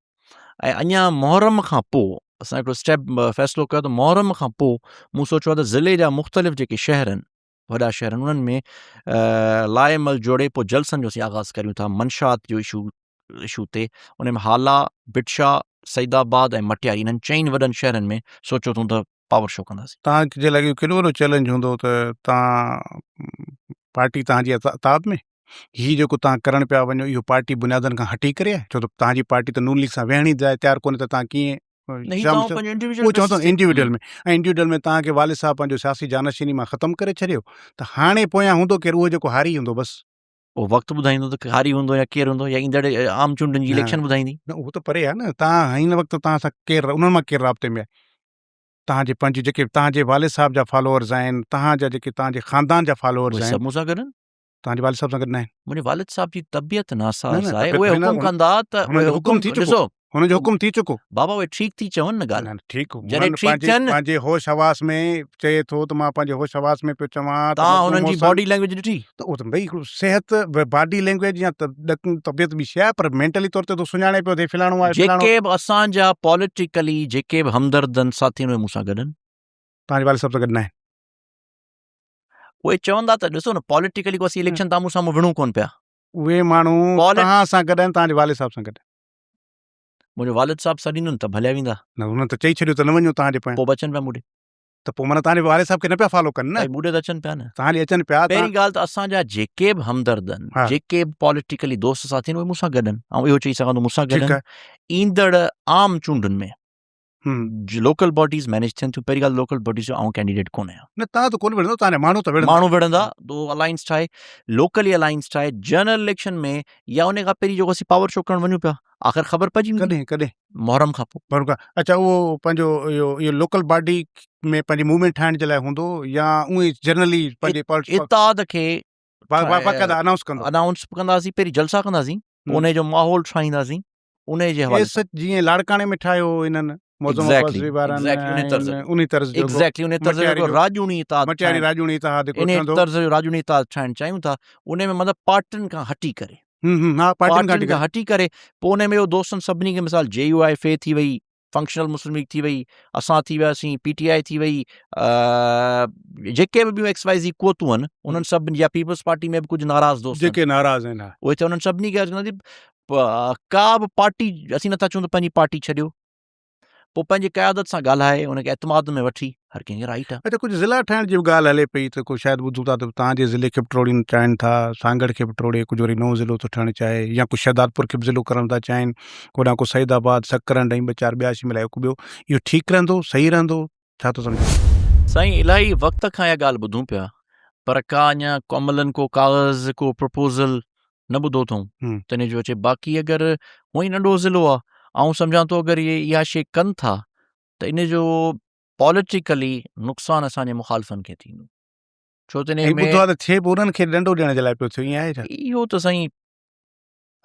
۽ اڃا محرم کان پوء اسان هڪڙو اسٽيپ فيصلو ڪيو ته محرم کان پوء مون سوچيو آهي ته ضلعي جا مختلف جيڪي شهر آهن وڏا شهر آهن انهن ۾ لاء عمل جوڙي پوء جلسن جو اسين آغاز ڪريون ٿا منشات جو اشو اشو تي ان ۾ هالا ڀٽشاهه سعيد آباد ۽ مٽياري انهن چئن وڏن شهرن ۾ سوچيو اٿئون ته پاور شو ڪنداسين. توهان جي لاء اهو ڪيڏو وڏو چئلينج هوندو ته توهان پارٽي توهان جي عتاب ۾ هي جيڪو توهان ڪرڻ پيا وڃو اهو پارٽي بنيادن کان هٽي ڪري آهي ڇو ته توهان جي پارٽي ته نون ليگ سان ويهڻ ئي لاء تيار ڪونهي ته توهان ڪيئن اهو چوان ٿو انڊيوڊيول ۾ ۽ انڊيوڊيول ۾ توهان کي والد صاحب پنهنجو سياسي جانشيني مان ختم ڪري ڇڏيو ته هاڻي پويان هوندو ڪير اهو جيڪو هاري هوندو بس. اهو وقت ٻڌائيندو ته هاري هوندو يا ڪير هوندو يا ايندڙ عام چونڊن جي اليڪشن ٻڌائيندي. نه اهو ته پري آهي نه توهان هن وقت توهان سان ڪير انهن مان ڪير رابطي ۾ آهي توهان جي پنهنجي جيڪي توهان جي والد صاحب جا فالوورز آهن توهان جا جيڪي توهان جي خاندان جا فالوورز آهن سڀ مون سان گڏ آهن. توهان جي والد صاحب سان گڏ ناهن. منهنجي والد صاحب جي طبيعت ناساز آهي اهي حڪم ڪندا ته اهي حڪم ٿي چڪو هن جو حڪم ٿي چڪو. بابا اهي ٺيڪ ٿي چون نه ڳالهه. نه ٺيڪ جڏهن ٺيڪ ٿين. پنهنجي هوش حواس ۾ چئي ٿو ته مان پنهنجي هوش حواس ۾ پيو چوان ته تان هنن جي باڊي لينگويج ڏٺي. ته اهو ته ڀئي هڪڙو صحت باڊي لينگويج يا طبيعت ٻي شيء آهي پر مينٽلي طور تي ته سڃاڻي پيو ته هي فلاڻو آهي فلاڻو. جيڪي به اسان جا پوليٽيڪلي جيڪي به همدرد آهن ساٿي آهن اهي مون سان گڏ آهن. توهان جي والد صاحب سان گڏ ناهن. اهي چوندا ته ڏسو نه پوليٽيڪلي ڪو اسين اليڪشن تان مون سامهون وڙهون ڪونه پيا. اهي ماڻهو توهان سان گڏ آهن توهان جي والد صاحب سان گڏ. منهنجو والد صاحب سڏيندن ته ڀليا ويندا. نه هنن ته چئي ڇڏيو ته نه وڃو توهان جي پويان. پوء به اچن پيا مون ڏي. ته پوء معنيٰ توهان جي والد صاحب کي نه پيا فالو ڪن نه. سائين مون ڏي ته اچن پيا نه. توهان ڏي اچن پيا. پهرين ڳالهه ته اسان جا جيڪي به همدرد آهن، جيڪي به پوليٽيڪلي دوست ساٿي آهن اهي مون سان گڏ آهن. آئون اهو چئي سگهان ٿو مون سان گڏ آهن. ايندڙ عام چونڊن ۾ لوڪل باڊيز مينيج ٿين ٿيون پهرين ڳالهه لوڪل باڊيز جو آئون ڪينڊيڊيٽ ڪونه آهيان. نه توهان ته ڪونه وڙهندو توهان جا ماڻهو ته وڙهندا. ماڻهو وڙهندا تو الائنس ٺاهي لوڪلي الائنس ٺاهي جنرل اليڪشن ۾ يا ان کان پهرين جيڪو اسين پاور شو ڪرڻ وڃون پيا آخر خبر پئجي ويندي. ڪڏهن ڪڏهن؟ محرم کان پوء. محرم کان اڇا اهو پنهنجو اهو اهو لوڪل باڊي ۾ پنهنجي موومينٽ ٺاهڻ جي لاء هوندو يا اونئي جنرلي پنهنجي پالٽ اتحاد کي باقاعده انائونس ڪندو. انائونس به ڪنداسين پهرين جلسا ڪنداسين پوء انهي جو ماحول ٺاهينداسين انهي جي حوالي سان. جيئن لاڙڪاڻي ۾ ٺاهيو هو انهن معظم عباسي وارن انهي طرز جو ايگزيڪٽلي انهي طرز جو راڄوڻي اتحاد مٽياري راڄوڻي اتحاد هڪڙو ٺهندو انهي طرز جو راڄوڻي اتحاد ٺاهڻ چاهيون ٿا انهي ۾ مطلب پارٽين کان هٽي ڪري ها پارٽين کان هٽي ڪري پوء انهي ۾ اهو دوستن سڀني کي مثال جي يو آء ايف اي ٿي وئي فنڪشنل مسلم ليگ ٿي وئي، اسان ٿي وياسين، پي ٽي آء ٿي وئي، جيڪي به ٻيون ايڪس وائي زي قوتون آهن انهن سڀني يا پيپلز پارٽي ۾ به ڪجهه ناراض دوست جيڪي ناراض آهن اهي ته انهن سڀني کي عرض ڪنداسين ڪا به پارٽي اسين نٿا چئون ته پنهنجي پارٽي ڇڏيو پوء پنهنجي قيادت سان ڳالهائي ان کي اعتماد ۾ وٺي هر ڪنهن کي رائيٽ آهي. اڇا ڪجهه ضلعا ٺاهڻ جي به ڳالهه هلي پئي ته ڪو شايد ٻڌون ٿا ته توهان جي ضلعي کي به ٽوڙين چاهين ٿا سانگهڙ کي به ٽوڙي ڪجهه وري نئون ضلعو ٿو ٺهڻ چاهي يا ڪو شهدادپور کي به ضلعو ڪرڻ ٿا چاهين هوڏانهن ڪو سعيد آباد سڪرنڊ ۽ ٻه چار ٻيا شي ملائي ڪو ٻيو اهو ٺيڪ رهندو صحيح رهندو ڇا ٿو سمجهين؟ سائين الاهي وقت کان اها ڳالهه ٻڌون پيا پر ڪا اڃا عملن ڪو ڪاغذ ڪو پرپوزل نه ٻڌو اٿئون تنهن جو اچي باقي اگر هونئن ئي ننڍو ضلعو آ آئون سمجهان ٿو اگر اهي اها شي ڪن ٿا ته ان جو پاليٽيڪلي نقصان اسان جي مخالفن کي ٿيندو ڇو ته ان ۾ ٻڌو آ ته ٿئي به انهن کي ڏنڊو ڏيڻ جي لاء پيو ٿيو ائين آهي ڇا؟ اهو ته سائين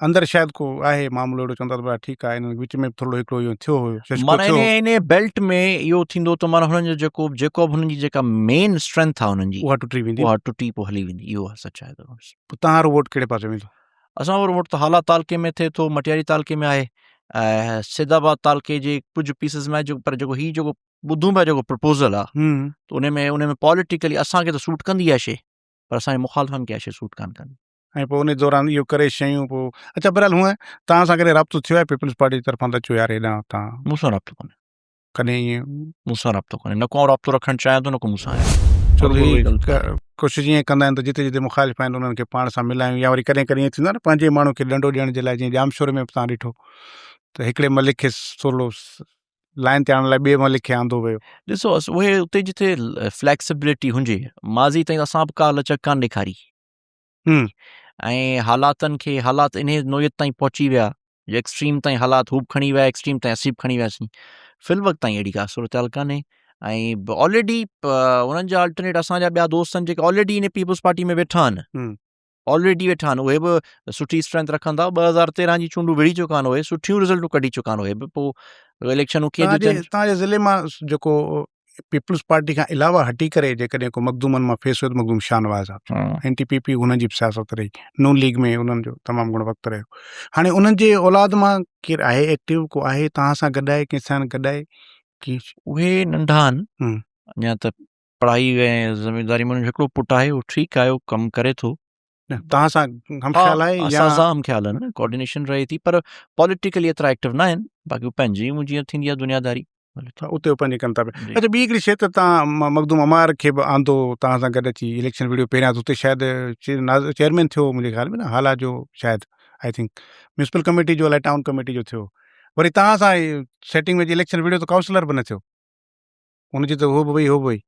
اندر شايد ڪو آهي معاملو اهڙو چوندا ته ڀلا ٺيڪ آهي انهن وچ ۾ به ٿورڙو هڪڙو اهو ٿيو هيو ششڪو معنيٰ ٿيو انهي انهي بيلٽ ۾ اهو ٿيندو ته معنيٰ هنن جو جيڪو جيڪو به هنن جي جيڪا مين اسٽرينٿ آهي هنن جي اها ٽٽي ويندي اها ٽٽي پوء هلي ويندي اهو سچ آهي ته پوء توهان وارو ووٽ ڪهڙي پاسي ويندو؟ اسان وارو ووٽ ته هالا تعلقي ۾ ٿئي ٿو مٽياري تعلقي ۾ آهي ۽ سيد آباد تعلقي جي ڪجهه پيسز ۾ آهي پر جيڪو هي جيڪو ٻڌون پيا جيڪو پرپوزل آهي ته ان ۾ ان ۾ پاليٽيڪلي اسان کي ته سوٽ ڪندي اها شي پر اسان جي مخالفن کي اها شي سوٽ ڪانه ڪندي. ۽ پوء ان دوران اهو ڪري شيون پوء اچا بهرحال هونء توهان سان ڪڏهن رابطو ٿيو آهي پيپلز پارٽي جي طرفان ته اچو يار هيڏانهن توهان مون سان رابطو ڪونهي ڪڏهن ائين مون سان رابطو ڪونهي نه ڪو آئون رابطو رکڻ چاهيان ٿو نه ڪو مون سان آهي ڇو ته هي ڪوشش ائين ڪندا آهن ته جتي جتي مخالف آهن انهن کي پاڻ سان ملايون يا وري ڪڏهن ڪڏهن ائين ٿيندو آهي نه پنهنجي ماڻهو کي ڏنڊو ڏيڻ جي لاء جيئن ڄامشوري ۾ به توهان ڏٺو ته هڪڙي ملڪ کي ٿورڙو لائن تي آڻڻ لاء ٻئي ملڪ کي آندو ويو. ڏسو اهي اتي جتي فليڪسبلٽي هجي ماضي تائين اسان به ڪا لچڪ ڪانه ڏيکاري ۽ حالاتن کي حالات انهي نوعيت تائين پهچي ويا جو ايڪسٽريم تائين حالات هو به کڻي ويا ايڪسٽريم تائين اسين به کڻي وياسين في الوقت تائين اهڙي ڪا صورتحال ڪانهي ۽ آلريڊي انهن جا الٽرنيٽ اسان جا ٻيا دوست آهن جيڪي آلريڊي ان پيپلز پارٽي ۾ ويٺا آهن آلريڊي ويٺا آهن اهي به سٺي اسٽرينٿ رکن ٿا 2013 جي چونڊون وڙهي چڪا آهن اهي سٺيون رزلٽون ڪڍي چڪا آهن اهي به پوء اليڪشنون ڪيئن ٿيون ٿين تان جي ضلعي مان جيڪو پيپلز پارٽي کان علاوه هٽي ڪري جيڪڏهن ڪو مخدومن مان فيس هيو ته مخدوم شاهنواز صاحب اين ٽي پي پي انهن جي به سياست رهي نون ليگ ۾ انهن جو تمام گهڻو وقت رهيو هاڻي انهن جي اولاد مان ڪير آهي ايڪٽو ڪو آهي توهان سان گڏ آهي ڪنهن سان گڏ آهي ڪي اهي ننڍا آهن اڃا ته پڙهائي ۽ ذميداري ۾ هڪڙو پٽ آهي اهو ٺيڪ آهي اهو ڪم ڪري ٿو توهان سان هم خيال آهي يا اسان سان هم خيال آهن ڪوآرڊينيشن رهي ٿي پر پوليٽيڪلي ايترا ايڪٽو نه آهن باقي پنهنجي جيئن ٿيندي آهي دنياداري اتي هو پنهنجي ڪن ٿا پيا. اڇا ٻي هڪڙي شيء ته تان مخدوم عمار کي به آندو تان سان گڏ اچي اليڪشن وڙهيو پهريان ته اتي شايد چيئرمين ٿيو منهنجي خيال ۾ نه هالا جو شايد I think municipal committee جو الائي ٽائون ڪميٽي جو ٿيو وري تان سان سيٽنگ ۾ اچي اليڪشن وڙهيو ته ڪائونسلر به نه ٿيو ان جي ته هو به وئي هو به وئي.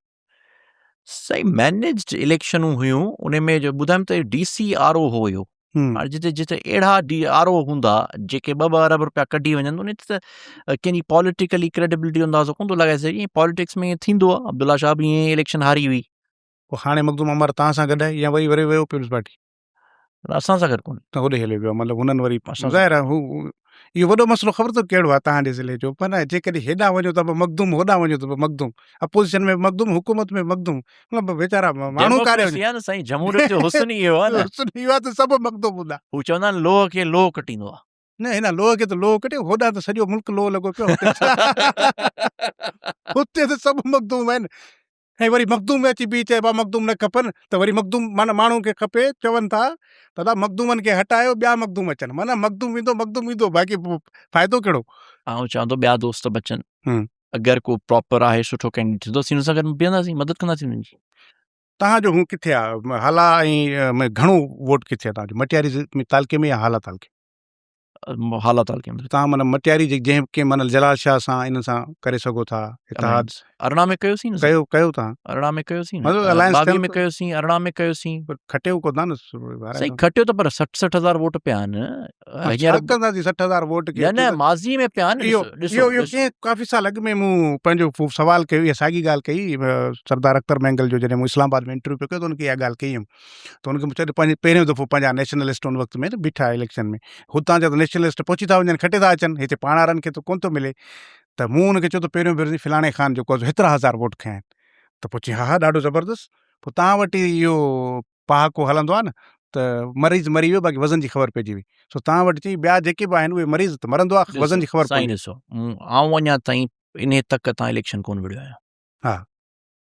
سائين مينيجڊ اليڪشنون هيون ان ۾ جو ٻڌايم ته ڊي سي آر او هو اهو هاڻي جتي جتي اهڙا ڊي آر او هوندا جيڪي ٻه ٻه ارب روپيا ڪڍي وڃن ان تي ته ڪنهن جي پاليٽيڪلي ڪريڊبلٽي جو اندازو ڪونه ٿو لڳائي سگهجي پاليٽڪس ۾ ائين ٿيندو آهي عبدالله شاهه به ائين اليڪشن هاري هئي. پوء هاڻي مخدوم عمر توهان سان گڏ آهي يا وري وري ويو پيپلز پارٽي؟ اسان سان گڏ ڪونهي. ته هوڏي هليو ويو مطلب هنن وري ظاهر آهي هو اهو وڏو مسئلو خبر اٿو ڪهڙو آهي تهان جي ضلعي جو پر جيڪڏهن هيڏانهن وڃو ته به مخدوم هوڏانهن وڃو ته به مخدوم اپوزيشن ۾ به مخدوم حڪومت ۾ به مخدوم مطلب ويچارا ماڻهو ڪاڏي وڃن. نه سائين جمهوريت جو حسن ئي اهو آهي نه. حسن اهو آهي ته سڀ مخدوم هوندا. هو چوندا آهن لوهه کي لوهه ڪٽيندو آهي. نه هن لوهه کي ته لوهه ڪٽي هوڏانهن ته سڄو ملڪ لوهه لڳو پيو هتي هتي ته سڀ مخدوم آهن. ۽ وري مخدوم اچي بيهي چئي ڀاء مخدوم نه کپن ته وري مخدوم معنيٰ ماڻهن کي کپي چون ٿا ته ادا مخدومن کي هٽايو ٻيا مخدوم اچن معنيٰ مخدوم ويندو مخدوم ايندو باقي فائدو ڪهڙو. آئون چوان ٿو ٻيا دوست به اچن اگر ڪو پراپر آهي سٺو ڪينڊيڊ ٿيندو اسين ان سان گڏ بيهنداسين مدد ڪنداسين انهن جي. توهان جو هون ڪٿي آ هالا ۽ ۾ گهڻو ووٽ ڪٿي آ توهان جو مٽياري تعلقي ۾ يا هالا تعلقي ۾؟ هالا تعلقي ۾. توهان معنيٰ مٽياري جي جنهن ڪنهن معنيٰ جلال شاهه سان انهن سان ڪري سگهو ٿا اتحاد. ارڙهن ۾ ڪيوسين نه. ڪيو ڪيو توهان. ارڙهن ۾ ڪيوسين نه. مطلب الائنس ٿيل ٻاويهه ۾ ڪيوسين ارڙهن ۾ ڪيوسين. پر کٽيو ڪو ٿا نه. سائين کٽيو ته پر 60 60 هزار ووٽ پيا آهن. ڇا ڪنداسين 60 هزار ووٽ کي. نه نه ماضي ۾ پيا آهن اهو اهو اهو ڪنهن ڪافي سال اڳ ۾ مون پنهنجو سوال ڪيو اها ساڳي ڳالهه ڪئي سردار اختر مينگل جو جڏهن مون اسلام آباد ۾ انٽرويو پيو ڪيو ته ان کي اها ڳالهه ڪئي هيم. ته ان کي مون چيو ته پنهنجي پهريون دفعو پنهنجا نيشنلسٽ ان وقت ۾ نه بيٺا اليڪشن ۾ هتان جا ته نيشنلسٽ پهچي ٿا وڃن کٽي ٿا اچن هتي پاڻ وارن کي ته ڪونه ٿو ملي ته مون ان کي چيو ته پهريون ڀيرو فلاڻي خان جيڪو آهي هيترا هزار ووٽ کنيا آهن ته پوء چيائين ها ها ڏاڍو زبردست پوء توهان وٽ اهو پهاڪو هلندو آهي نه ته مريض مري ويو باقي وزن جي خبر پئجي وئي سو توهان وٽ چئي ٻيا جيڪي به آهن اهي مريض ته مرندو آهي وزن جي خبر سائين ڏسو آئون اڃا تائين انهي تڪ تان اليڪشن ڪون وڙهيو آهيان ها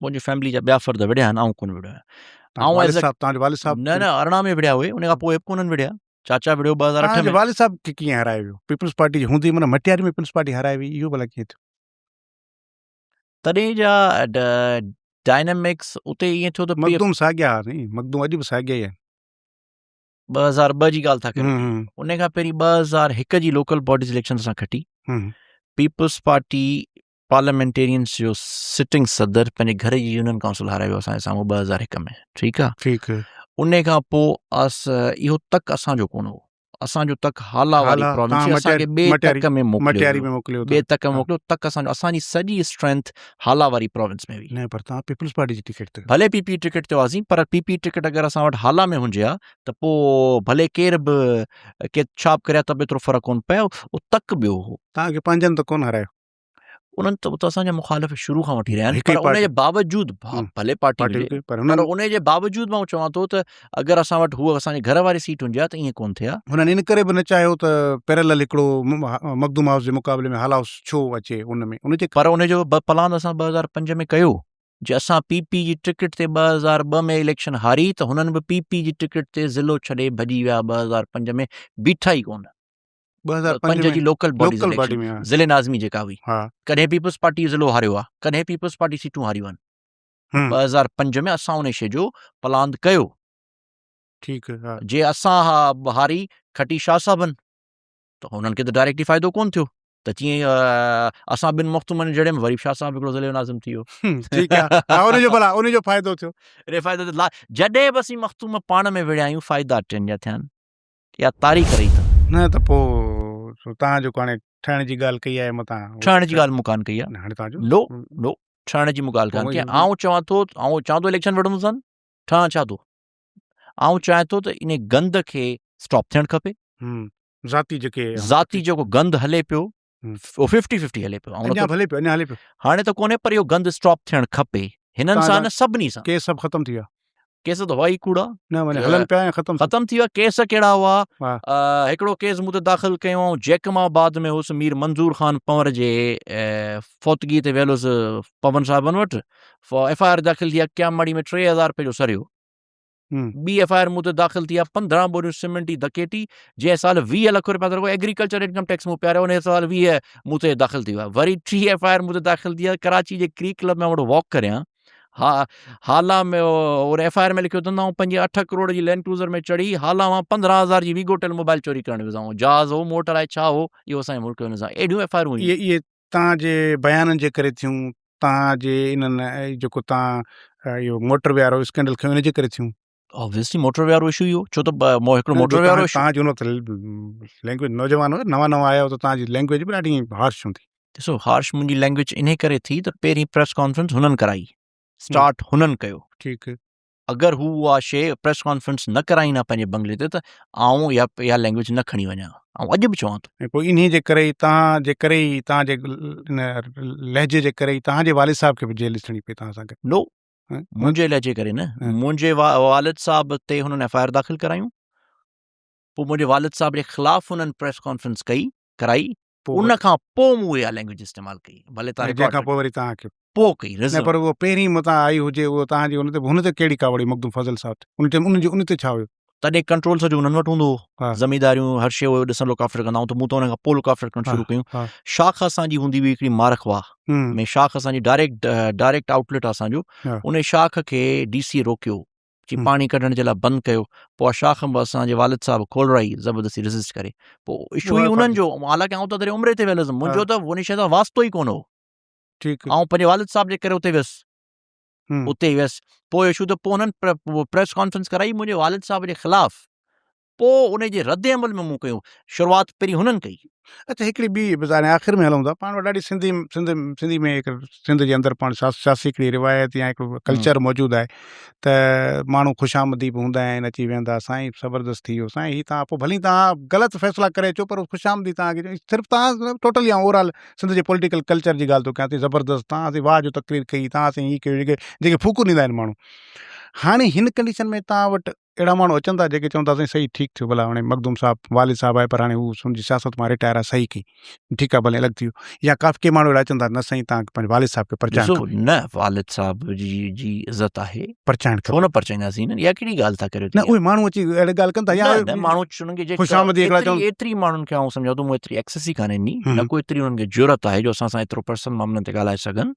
منهنجي فيملي جا ٻيا فرد وڙهيا آهن آئون ڪون وڙهيو آهيان آئون والد صاحب توهان جو والد صاحب نه نه 18 ۾ وڙهيا اهي ان کان پوء به ڪونهن وڙهيا چاچا وڙهيو 2008 ۾ والد صاحب کي ڪيئن هارايو ويو پيپلز پارٽي جي هوندي معنيٰ مٽياري ۾ پيپلز پارٽي هارائي وئي اهو ڀلا ڪيئن ٿيو تڏهن جا ڊائنامڪس اتي ائين ٿيو ته مخدوم ساڳيا ها سائين مخدوم اڄ به ساڳيا ئي آهن 2002 جي ڳالهه ٿا ڪريون ان کان پهرين 2001 جي لوڪل باڊيز اليڪشن اسان کٽي پيپلز پارٽي پارليامينٽيرينس جو سٽنگ صدر پنهنجي گهر جي يونين ڪائونسل هارائي ويو اسان جي سامهون 2001 ۾ ٺيڪ آ ٺيڪ ان کان پوء اس اهو تڪ اسان جو ڪونه هو اسان جو تڪ هالا واري پراونس اسان کي ٻئي تڪ ۾ موڪليو ٻئي تڪ ۾ موڪليو تڪ اسان جو اسان جي سڄي اسٽرينٿ هالا واري پراونس ۾ هئي نه پر تان پيپلز پارٽي جي ٽڪيٽ تي ڀلي پي پي ٽڪيٽ تي هئاسين پر پي پي ٽڪيٽ اگر اسان وٽ هالا ۾ هجي ها ته پو ڀلي ڪير به ڪي ڇا به ڪري ته به ايترو فرق ڪون پيو او تڪ ٻيو هو تان کي پنهنجن ته ڪون هارايو انهن ته اسان جا مخالف شروع کان وٺي رهيا آهن پر ان جي باوجود ڀلي پارٽي هجي پر ان جي باوجود مان چوان ٿو ته اگر اسان وٽ هو اسان جي گهر واري سيٽ هجي ها ته ائين ڪون ٿئي ها. هنن ان ڪري به نه چاهيو ته پيرلل هڪڙو مخدوم هائوس جي مقابلي ۾ هالا هائوس ڇو اچي ان ۾ ان جي پر ان جو پلان اسان 2005 ۾ ڪيو جي اسان پي پي جي ٽڪيٽ تي 2002 ۾ اليڪشن هاري ته هنن به پي پي جي ٽڪيٽ تي ضلعو ڇڏي ڀڄي ويا 2005 ۾ بيٺا ئي ڪونه. 2005 جي لوڪل باڊيز اليڪشن ضلعي ناظمي جيڪا هئي ڪڏهن پيپلز پارٽي ضلعو هاريو آهي ڪڏهن پيپلز پارٽي سيٽون هاريون آهن 2005 ۾ اسان ان شي جو پلاند ڪيو ٺيڪ جي اسان ها هاري کٽي شاهه صاحبن ته هنن کي ته ڊائريڪٽلي فائدو ڪون ٿيو ته جيئن اسان ٻن مختومن جهڙي ۾ وري شاهه صاحب هڪڙو ضلعي ناظم ٿي ويو ٺيڪ آهي ان جو ڀلا ان جو فائدو ٿيو ان فائدو جڏهن به اسين مختوم پاڻ ۾ وڙهيا آهيون فائدا ٽن جا ٿيا آهن اها تاريخ رهي اٿن. نه ته پوء توهان جيڪو هاڻي ٺهڻ جي ڳالهه ڪئي آهي متان ٺهڻ جي ڳالهه مون ڪانه ڪئي آهي. هاڻي توهان جو نو نو ٺهڻ جي مون ڳالهه ڪانه ڪئي آهي. آئون چوان ٿو آئون چوان ٿو اليڪشن وڙهندس ٺهان ڇا ٿو آئون چاهيان ٿو ته ان گند کي اسٽاپ ٿيڻ کپي. ذاتي جيڪي ذاتي جيڪو گند هلي پيو اهو ففٽي ففٽي هلي پيو. اڃا به هلي پيو اڃا هلي پيو. هاڻي ته ڪونهي پر اهو گند اسٽاپ ٿيڻ کپي هنن سان نه سڀني سان. ڪيس سڀ ختم ٿي ويا. ڪيس ته هئا ئي ڪوڙا. نه معني هلن پيا يا ختم ختم ٿي ويا. ڪيس ڪهڙا هئا؟ هڪڙو ڪيس مون تي داخل ڪيو آئون جيڪب آباد ۾ هوس مير منظور خان پنور جي فوتگي تي ويل هوس پون صاحبن وٽ ايف I R داخل ٿي آ ڪياماڙي ۾ 3000 روپيه جو سريو. ٻي ايف I R مون تي داخل ٿي آ 15 ٻوريون سيمينٽ جي ڌڪيٽي جنهن سال 20 لک روپيا رڳو ايگريڪلچر انڪم ٽيڪس مون پياريو ان سال 20 مون تي داخل ٿي ويا وري ٽي ايف I R مون تي داخل ٿي آ ڪراچي جي ڪريڪ ڪلب ۾ وٽ واڪ ڪريان ها هالا ۾ اور ايف I R ۾ لکيو اٿن آئون پنهنجي 8 ڪروڙ جي لينڊ ڪروزر ۾ چڙهي هالا مان 15000 جي ويگو ٽيل موبائل چوري ڪرڻ ويس آئون جهاز هو موٽر آهي ڇا هو اهو اسان جي ملڪ جو نظام اهڙيون ايف I آرون هيون اهي تان جي بيانن جي ڪري ٿيون تان جي انهن جيڪو تان اهو موٽر وي وارو اسڪينڊل کنيو ان جي ڪري ٿيون. آبويسلي موٽر وي وارو اشو ئي هو ڇو ته هڪڙو موٽر وي وارو اشو تان جي ان وقت لينگويج نوجوان هو نوان نوان آيا هو ته تان جي لينگويج به ڏاڍي هارش هوندي. ڏسو هارش منهنجي لينگويج انهي ڪري ٿي ته پهرين پريس ڪانفرنس هنن ڪرائي اسٽارٽ هنن ڪيو. ٺيڪ. اگر هو اها شيء پريس ڪانفرنس نه ڪرائين ها پنهنجي بنگلي تي ته آئون اها اها لينگويج نه کڻي وڃان ها. آئون اڄ به چوان ٿو. ۽ پوء انهي جي ڪري ئي توهان جي ڪري ئي توهان جي ان لهجي جي ڪري ئي توهان جي والد صاحب کي به جيل ڏسڻي پئي توهان سان گڏ. نو منهنجي لهجي ڪري نه منهنجي والد صاحب تي هنن ايف I R داخل ڪرايون پوء منهنجي والد صاحب جي خلاف هنن پريس ڪانفرنس ڪئي ڪرائي ان کان پوء مون اها لينگويج استعمال ڪئي ڀلي تان جنهن کان پوء وري توهان کي پوء ڪئي نه پر اهو پهرين متان آئي هجي اهو توهان جي ان تي هن تي ڪهڙي ڪاوڙ هئي مخدوم فضل صاحب تي ان ٽائيم ان جي ان تي ڇا هيو تڏهن ڪنٽرول سڄو انهن وٽ هوندو هو زمينداريون هر شيء اهو ڏسن لوڪ آفٽر ڪندا ته مون ته ان کان پوء لوڪ آفٽر ڪرڻ شروع ڪيون شاخ اسان جي هوندي هئي هڪڙي مارک واهه ۾ شاخ اسان جي ڊائريڪٽ ڊائريڪٽ آئوٽ ليٽ اسان جو ان شاخ کي ڊي سي روڪيو چي پاڻي ڪڍڻ جي لاء بند ڪيو پوء اها شاخ به اسان جي والد صاحب کولرائي زبردستي ريزسٽ ڪري پوء اشو ئي انهن جو حالانڪه آئون ته تڏهن عمري تي ويل هيس منهنجو ته ان شيء سان واسطو ئي ڪونه هو ٺيڪ آئون پنهنجي والد صاحب جي ڪري اتي ويس اتي ويس پوء اشو ته پوء انهن پريس ڪانفرنس ڪرائي منهنجي والد صاحب جي خلاف پوء ان جي رد عمل ۾ مون ڪيو شروعات پهرين هنن ڪئي. اڇا هڪڙي ٻي بس هاڻي آخر ۾ هلون ٿا پاڻ وٽ ڏاڍي سنڌي سنڌ سنڌي ۾ هڪ سنڌ جي اندر پاڻ سياسي هڪڙي روايت يا هڪڙو ڪلچر موجود آهي ته ماڻهو خوش آمدي به هوندا آهن اچي ويهندا سائين زبردست ٿي ويو سائين هي تان پوء ڀلي تان غلط فيصلا ڪري اچو پر خوش آمدي تان کي صرف تان ٽوٽل يا اوور آل سنڌ جي پوليٽيڪل ڪلچر جي ڳالهه ٿو ڪيان ٿي زبردست تان اسين واهه جو تقرير ڪئي تان اسين هي ڪيو جيڪي جيڪي ڦوڪون ڏيندا آهن ماڻهو. هاڻي هن ڪنڊيشن ۾ توهان وٽ اهڙا ماڻهو اچن ٿا جيڪي چون ٿا سائين صحيح ٺيڪ ٿيو ڀلا هاڻي مخدوم صاحب والد صاحب آهي پر هاڻي هو سن جي سياست مان رٽائر آهي صحيح ڪئي ٺيڪ آهي ڀلي الڳ ٿي ويو يا ڪافي ڪي ماڻهو اهڙا اچن ٿا نه سائين توهان پنهنجي والد صاحب کي پرچائڻ ڏسو نه والد صاحب جي جي عزت آهي پرچائڻ ڇو نه پرچائينداسين اها ڪهڙي ڳالهه ٿا ڪريو نه اهي ماڻهو اچي اهڙي ڳالهه ڪن ٿا يا نه ماڻهو انهن کي خوش آمدي هڪڙا چون ايتري ماڻهن کي آئون سمجهان ٿو مون ايتري ايڪسس ئي ڪانه ڏني نه ڪو ايتري انهن کي جرئت آهي جو اسان سان ايترو پرسنل معاملن تي ڳالهائي سگهن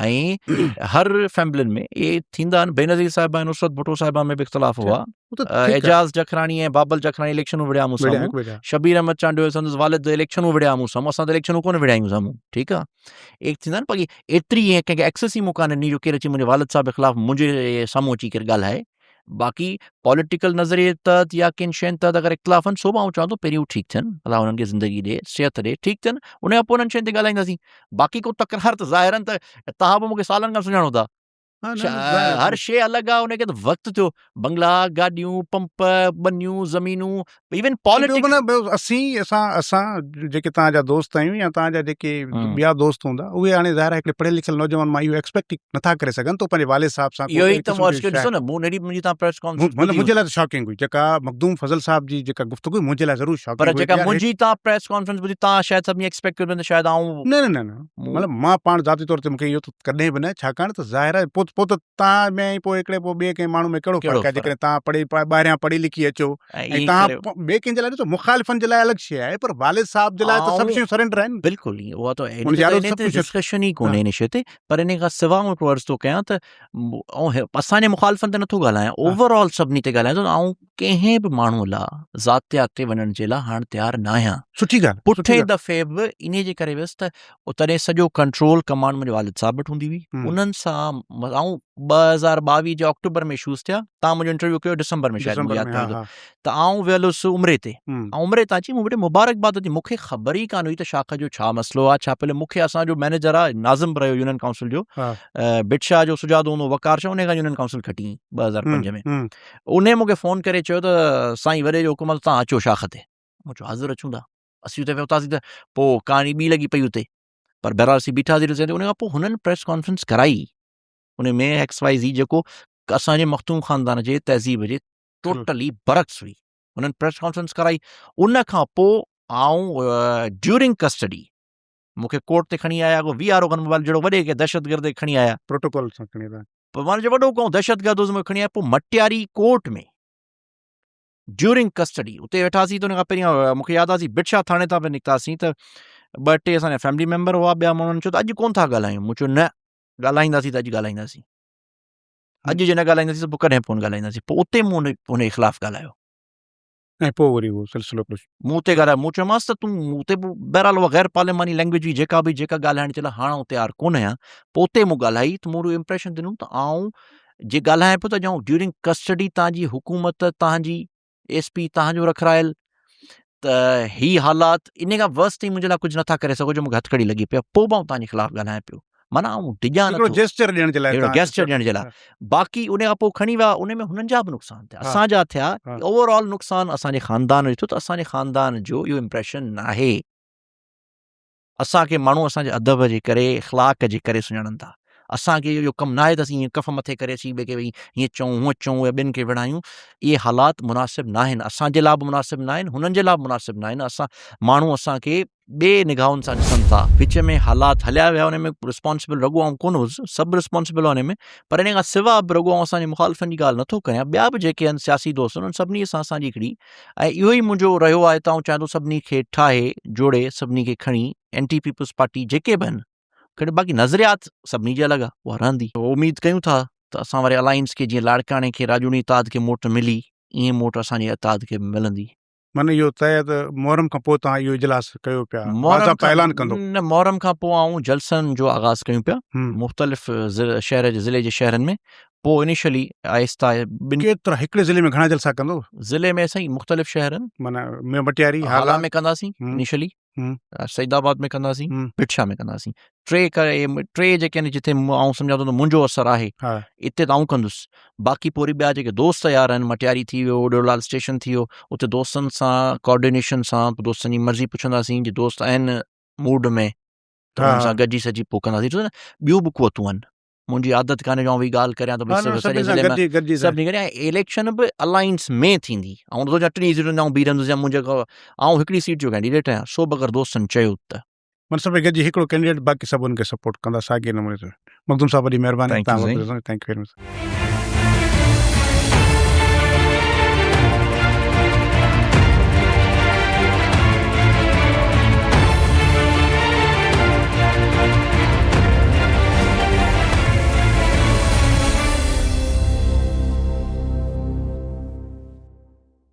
۽ هر فيملين ۾ اهي ٿيندا آهن بينظير صاحبه ۽ نصرت ڀٽو صاحبه ۾ به اختلاف هئا اعجاز جکراڻي ۽ بابل جکراڻي اليڪشنون وڙهيا مون سامهون شبير احمد چانڊيو سندس والد اليڪشنون وڙهيا مون سامهون اسان ته اليڪشنون ڪونه وڙهيا آهيون سامهون ٺيڪ آهي ايڪ ٿيندا آهن باقي ايتري ڪنهن کي ايڪسس ئي مون ڪانه ڏني جو ڪير اچي منهنجي والد صاحب خلاف منهنجي سامهون اچي ڪري ڳالهائي باقي پوليٽيڪل نظريي تحت يا ڪن شين تحت اگر اختلاف آهن سو به آئون چوان ٿو پهرين هو ٺيڪ ٿين الله انهن کي زندگي ڏي صحت ڏي ٺيڪ ٿين ان کان پوء انهن شين تي ڳالهائينداسين باقي ڪو تڪرار ته ظاهر آهن ته توهان به مونکي سالن کان سڃاڻو ٿا هر شي الڳ آهي ان کي ته وقت ٿيو بنگلا گاڏيون پمپ ٻنيون زمينون ايون پاليٽڪس اسين اسان اسان جيڪي توهان جا دوست آهيون يا توهان جا جيڪي ٻيا دوست هوندا اهي هاڻي ظاهر آهي هڪڙي پڙهيل لکيل نوجوان مان اهو ايڪسپيڪٽ ئي نٿا ڪري سگهن ته پنهنجي والد صاحب سان اهو ئي ته مون عرض ڪيو ڏسو نه مون اهڙي منهنجي توهان پريس ڪانفرنس مطلب منهنجي لاء ته شاڪنگ هئي جيڪا مخدوم فضل صاحب جي جيڪا گفتگو منهنجي لاء ضرور شاڪنگ پر جيڪا منهنجي توهان پريس ڪانفرنس ٻڌي توهان شايد سڀني ايڪسپيڪٽ ڪيو ته شايد آئون نه نه نه مطلب مان پاڻ ذاتي طور تي مونکي اهو ته ڪڏهن به نه ڇاڪاڻ ته ظاهر آهي پوء پوء ته توهان ۾ ۽ پوء هڪڙي پوء ٻئي ڪنهن ماڻهو ۾ ڪهڙو فرق آهي جيڪڏهن توهان پڙهي ٻاهريان پڙهي لکي اچو ۽ توهان ٻئي ڪنهن جي لاء ڏسو مخالفن جي لاء الڳ شيء آهي پر والد صاحب جي لاء ته سڀ شيون سرينڊر آهن بلڪل ائين اها ته ڊسڪشن ئي ڪونهي ان شيء تي پر ان کان سواء آئون هڪڙو عرض ٿو ڪيان ته آئون اسان جي مخالفن تي نٿو ڳالهايان اوور آل سڀني تي ڳالهايان ٿو آئون ڪنهن به ماڻهو لاء ذاتيات تي وڃڻ جي لاء هاڻ تيار ناهيان سٺي ڳالهه پٺئين دفعي به انهي جي ڪري ويس ته تڏهن سڄو ڪنٽرول ڪمانڊ منهنجي والد صاحب وٽ هوندي هئي انهن سان آئون 2022 جي آڪٽوبر ۾ اشوز ٿيا تان منهنجو انٽرويو ڪيو ڊسمبر ۾ شايد مونکي ياد پوي ٿو ته آئون ويل هوس عمري تي ۽ عمري تان اچي مون وٽ مبارڪباد ٿي مونکي خبر ئي ڪانه هئي ته شاخ جو ڇا مسئلو آهي ڇا پهلي مونکي اسان جو مئنيجر آهي ناظم به رهيو يونين ڪائونسل جو ڀٽ شاهه جو سجادو هوندو وقار شاهه ان کان يونين ڪائونسل کٽي 2005 ۾ انهي مون کي فون ڪري چيو ته سائين وڏي جو حڪم آهي ته توهان اچو شاخ تي. مون چيو حاضر اچون ٿا. اسين اتي پهتاسين ته پوء ڪهاڻي ٻي لڳي پئي اتي. پر بهرحال اسين بيٺاسين ڏسين ان کان پوء هنن پريس ڪانفرنس ڪرائي. ان ۾ ايڪس وائي زي جيڪو اسان جي مخدوم خاندان جي تهذيب جي ٽوٽلي برعڪس هئي. هنن پريس ڪانفرنس ڪرائي. ان کان پوء آئون ڊيورنگ ڪسٽڊي مون کي ڪورٽ تي کڻي آيا ڪو ويهارو کن موبائل جهڙو وڏي ڪنهن دهشتگرد کي کڻي آيا. پروٽوڪول سان کڻي آيا. پوء مان چيو وڏو ڪو دهشتگرد هوس مون کي کڻي آيا پوء مٽياري ڪورٽ ۾ ڊيورنگ ڪسٽڊي اتي ويٺاسين ته ان کان پهريان مون کي ياد آسي ڀٽ شاهه ٿاڻي تان پئي نڪتاسين ته ٻه ٽي اسان جا فيملي ميمبر هئا ٻيا ماڻهن چيو ته اڄ ڪون ٿا ڳالهايون مون چيو نه ڳالهائينداسين ته اڄ ڳالهائينداسين اڄ جي نه ڳالهائينداسين ته پوء ڪڏهن پوء ڳالهائينداسين پوء اتي مون ان جي خلاف ڳالهايو ۽ پوء وري اهو سلسلو ڪجهه. مون تي ڳالهايو، مون چيومانس ته تون مون تي به بهرحال اها غير پارلياماني لينگويج هئي جيڪا به جيڪا ڳالهائڻ جي لاء هاڻ آئون تيار ڪونه آهيان، پوء اتي مون ڳالهائي ته مون اهو امپريشن ڏنو ته آئون جي ڳالهايان پيو ته اڄ آئون ڊيورنگ ڪسٽڊي تان جي حڪومت تان جي ايس پي تان جو رکرايل ته هي حالات ان کان ورس تائين منهنجي لاء ڪجهه نٿا ڪري سگهو جو مون کي هٿڪڙي لڳي پئي آهي پوء به آئون تان جي خلاف ڳالهايان پيو. معنيٰ آئون ڊڄان نٿو. هڪڙو جيسچر ڏيڻ جي لاء هڪڙو جيسچر ڏيڻ جي لاء باقي ان کان پوء کڻي ويا ان ۾ هنن جا به نقصان ٿيا اسان جا ٿيا اوور آل نقصان اسان جي خاندان جو ٿيو ته اسان جي خاندان جو اهو امپريشن ناهي اسان کي ماڻهو اسان جي ادب جي ڪري اخلاق جي ڪري سڃاڻن ٿا اسان کي اهو ڪم ناهي ته اسين ائين ڪف مٿي ڪري اچي ٻئي کي ڀئي هيئن چئون هونئن چئون يا ٻين کي وڙهايون اهي حالات مناسب ناهن اسان جي لاء به مناسب ناهن هنن جي لاء به مناسب ناهن اسان ماڻهو اسان کي ٻي نگاهن سان ڏسن ٿا. وچ ۾ حالات هليا ويا ان ۾ رسپانسبل رڳو آئون ڪونه هوس سڀ رسپانسبل هئا ان ۾ پر ان کان سوا به رڳو آئون اسان جي مخالفن جي ڳالهه نٿو ڪريان ٻيا به جيڪي آهن سياسي دوست انهن سڀني سان اسان جي هڪڙي ۽ اهو ئي منهنجو رهيو آهي ته آئون چاهيان ٿو سڀني کي ٺاهي جوڙي سڀني کي کڻي اينٽي پيپلز پارٽي جيڪي به آهن کڻي باقي نظريات سڀني جي الڳ آهي اها رهندي. اميد ڪيون ٿا ته اسان واري الائنس کي جيئن لاڙڪاڻي کي راڄوڻي اتحاد کي موٽ ملي ائين موٽ اسان جي اتحاد کي به ملندي. معنيٰ اهو طئي ته محرم کان پوء توهان اهو اجلاس ڪيو پيا باضابطا اعلان ڪندو. نه محرم کان پوء آئون جلسن جو آغاز ڪيون پيا مختلف شهر جي ضلعي جي شهرن ۾ پوء انيشلي آهسته ٻن ڪيترا هڪڙي ضلعي ۾ گهڻا جلسا ڪندو؟ ضلعي ۾ سائين مختلف شهرن معنيٰ مٽياري هالا ۾ ڪنداسين انيشلي سعيد آباد ۾ ڪنداسين ڀٽ شاهه ۾ ڪنداسين ٽي ٽي جيڪي آهن جتي آئون سمجهان ٿو ته منهنجو اثر آهي اتي ته آئون ڪندس باقي پوء وري ٻيا جيڪي دوست يار آهن مٽياري ٿي ويو ڏيرو لال اسٽيشن ٿي ويو اتي دوستن سان ڪوآرڊينيشن سان دوستن جي مرضي پڇنداسين جي دوست آهن موڊ ۾ ته انهن سان گڏجي سڏجي پوء ڪنداسين ڇو ته ٻيون به قوتون آهن. منهنجي عادت ڪانهي جو آئون ويهي ڳالهه ڪريان ته ڀئي سڄي ضلعي ۾ سڀني گڏ ۽ اليڪشن به الائنس ۾ ٿيندي. آئون نٿو چوان ٽنهي سيٽن تي آئون بيهي رهندس يا منهنجي آئون هڪڙي سيٽ جو ڪينڊيڊيٽ آهيان سو به اگر دوستن چيو ته. معنيٰ سڀئي گڏجي هڪڙو ڪينڊيڊيٽ باقي سڀ ان کي سپورٽ ڪندا ساڳي نموني سان. مخدوم صاحب وڏي مهرباني تهان وقت ڏنو thank you very much.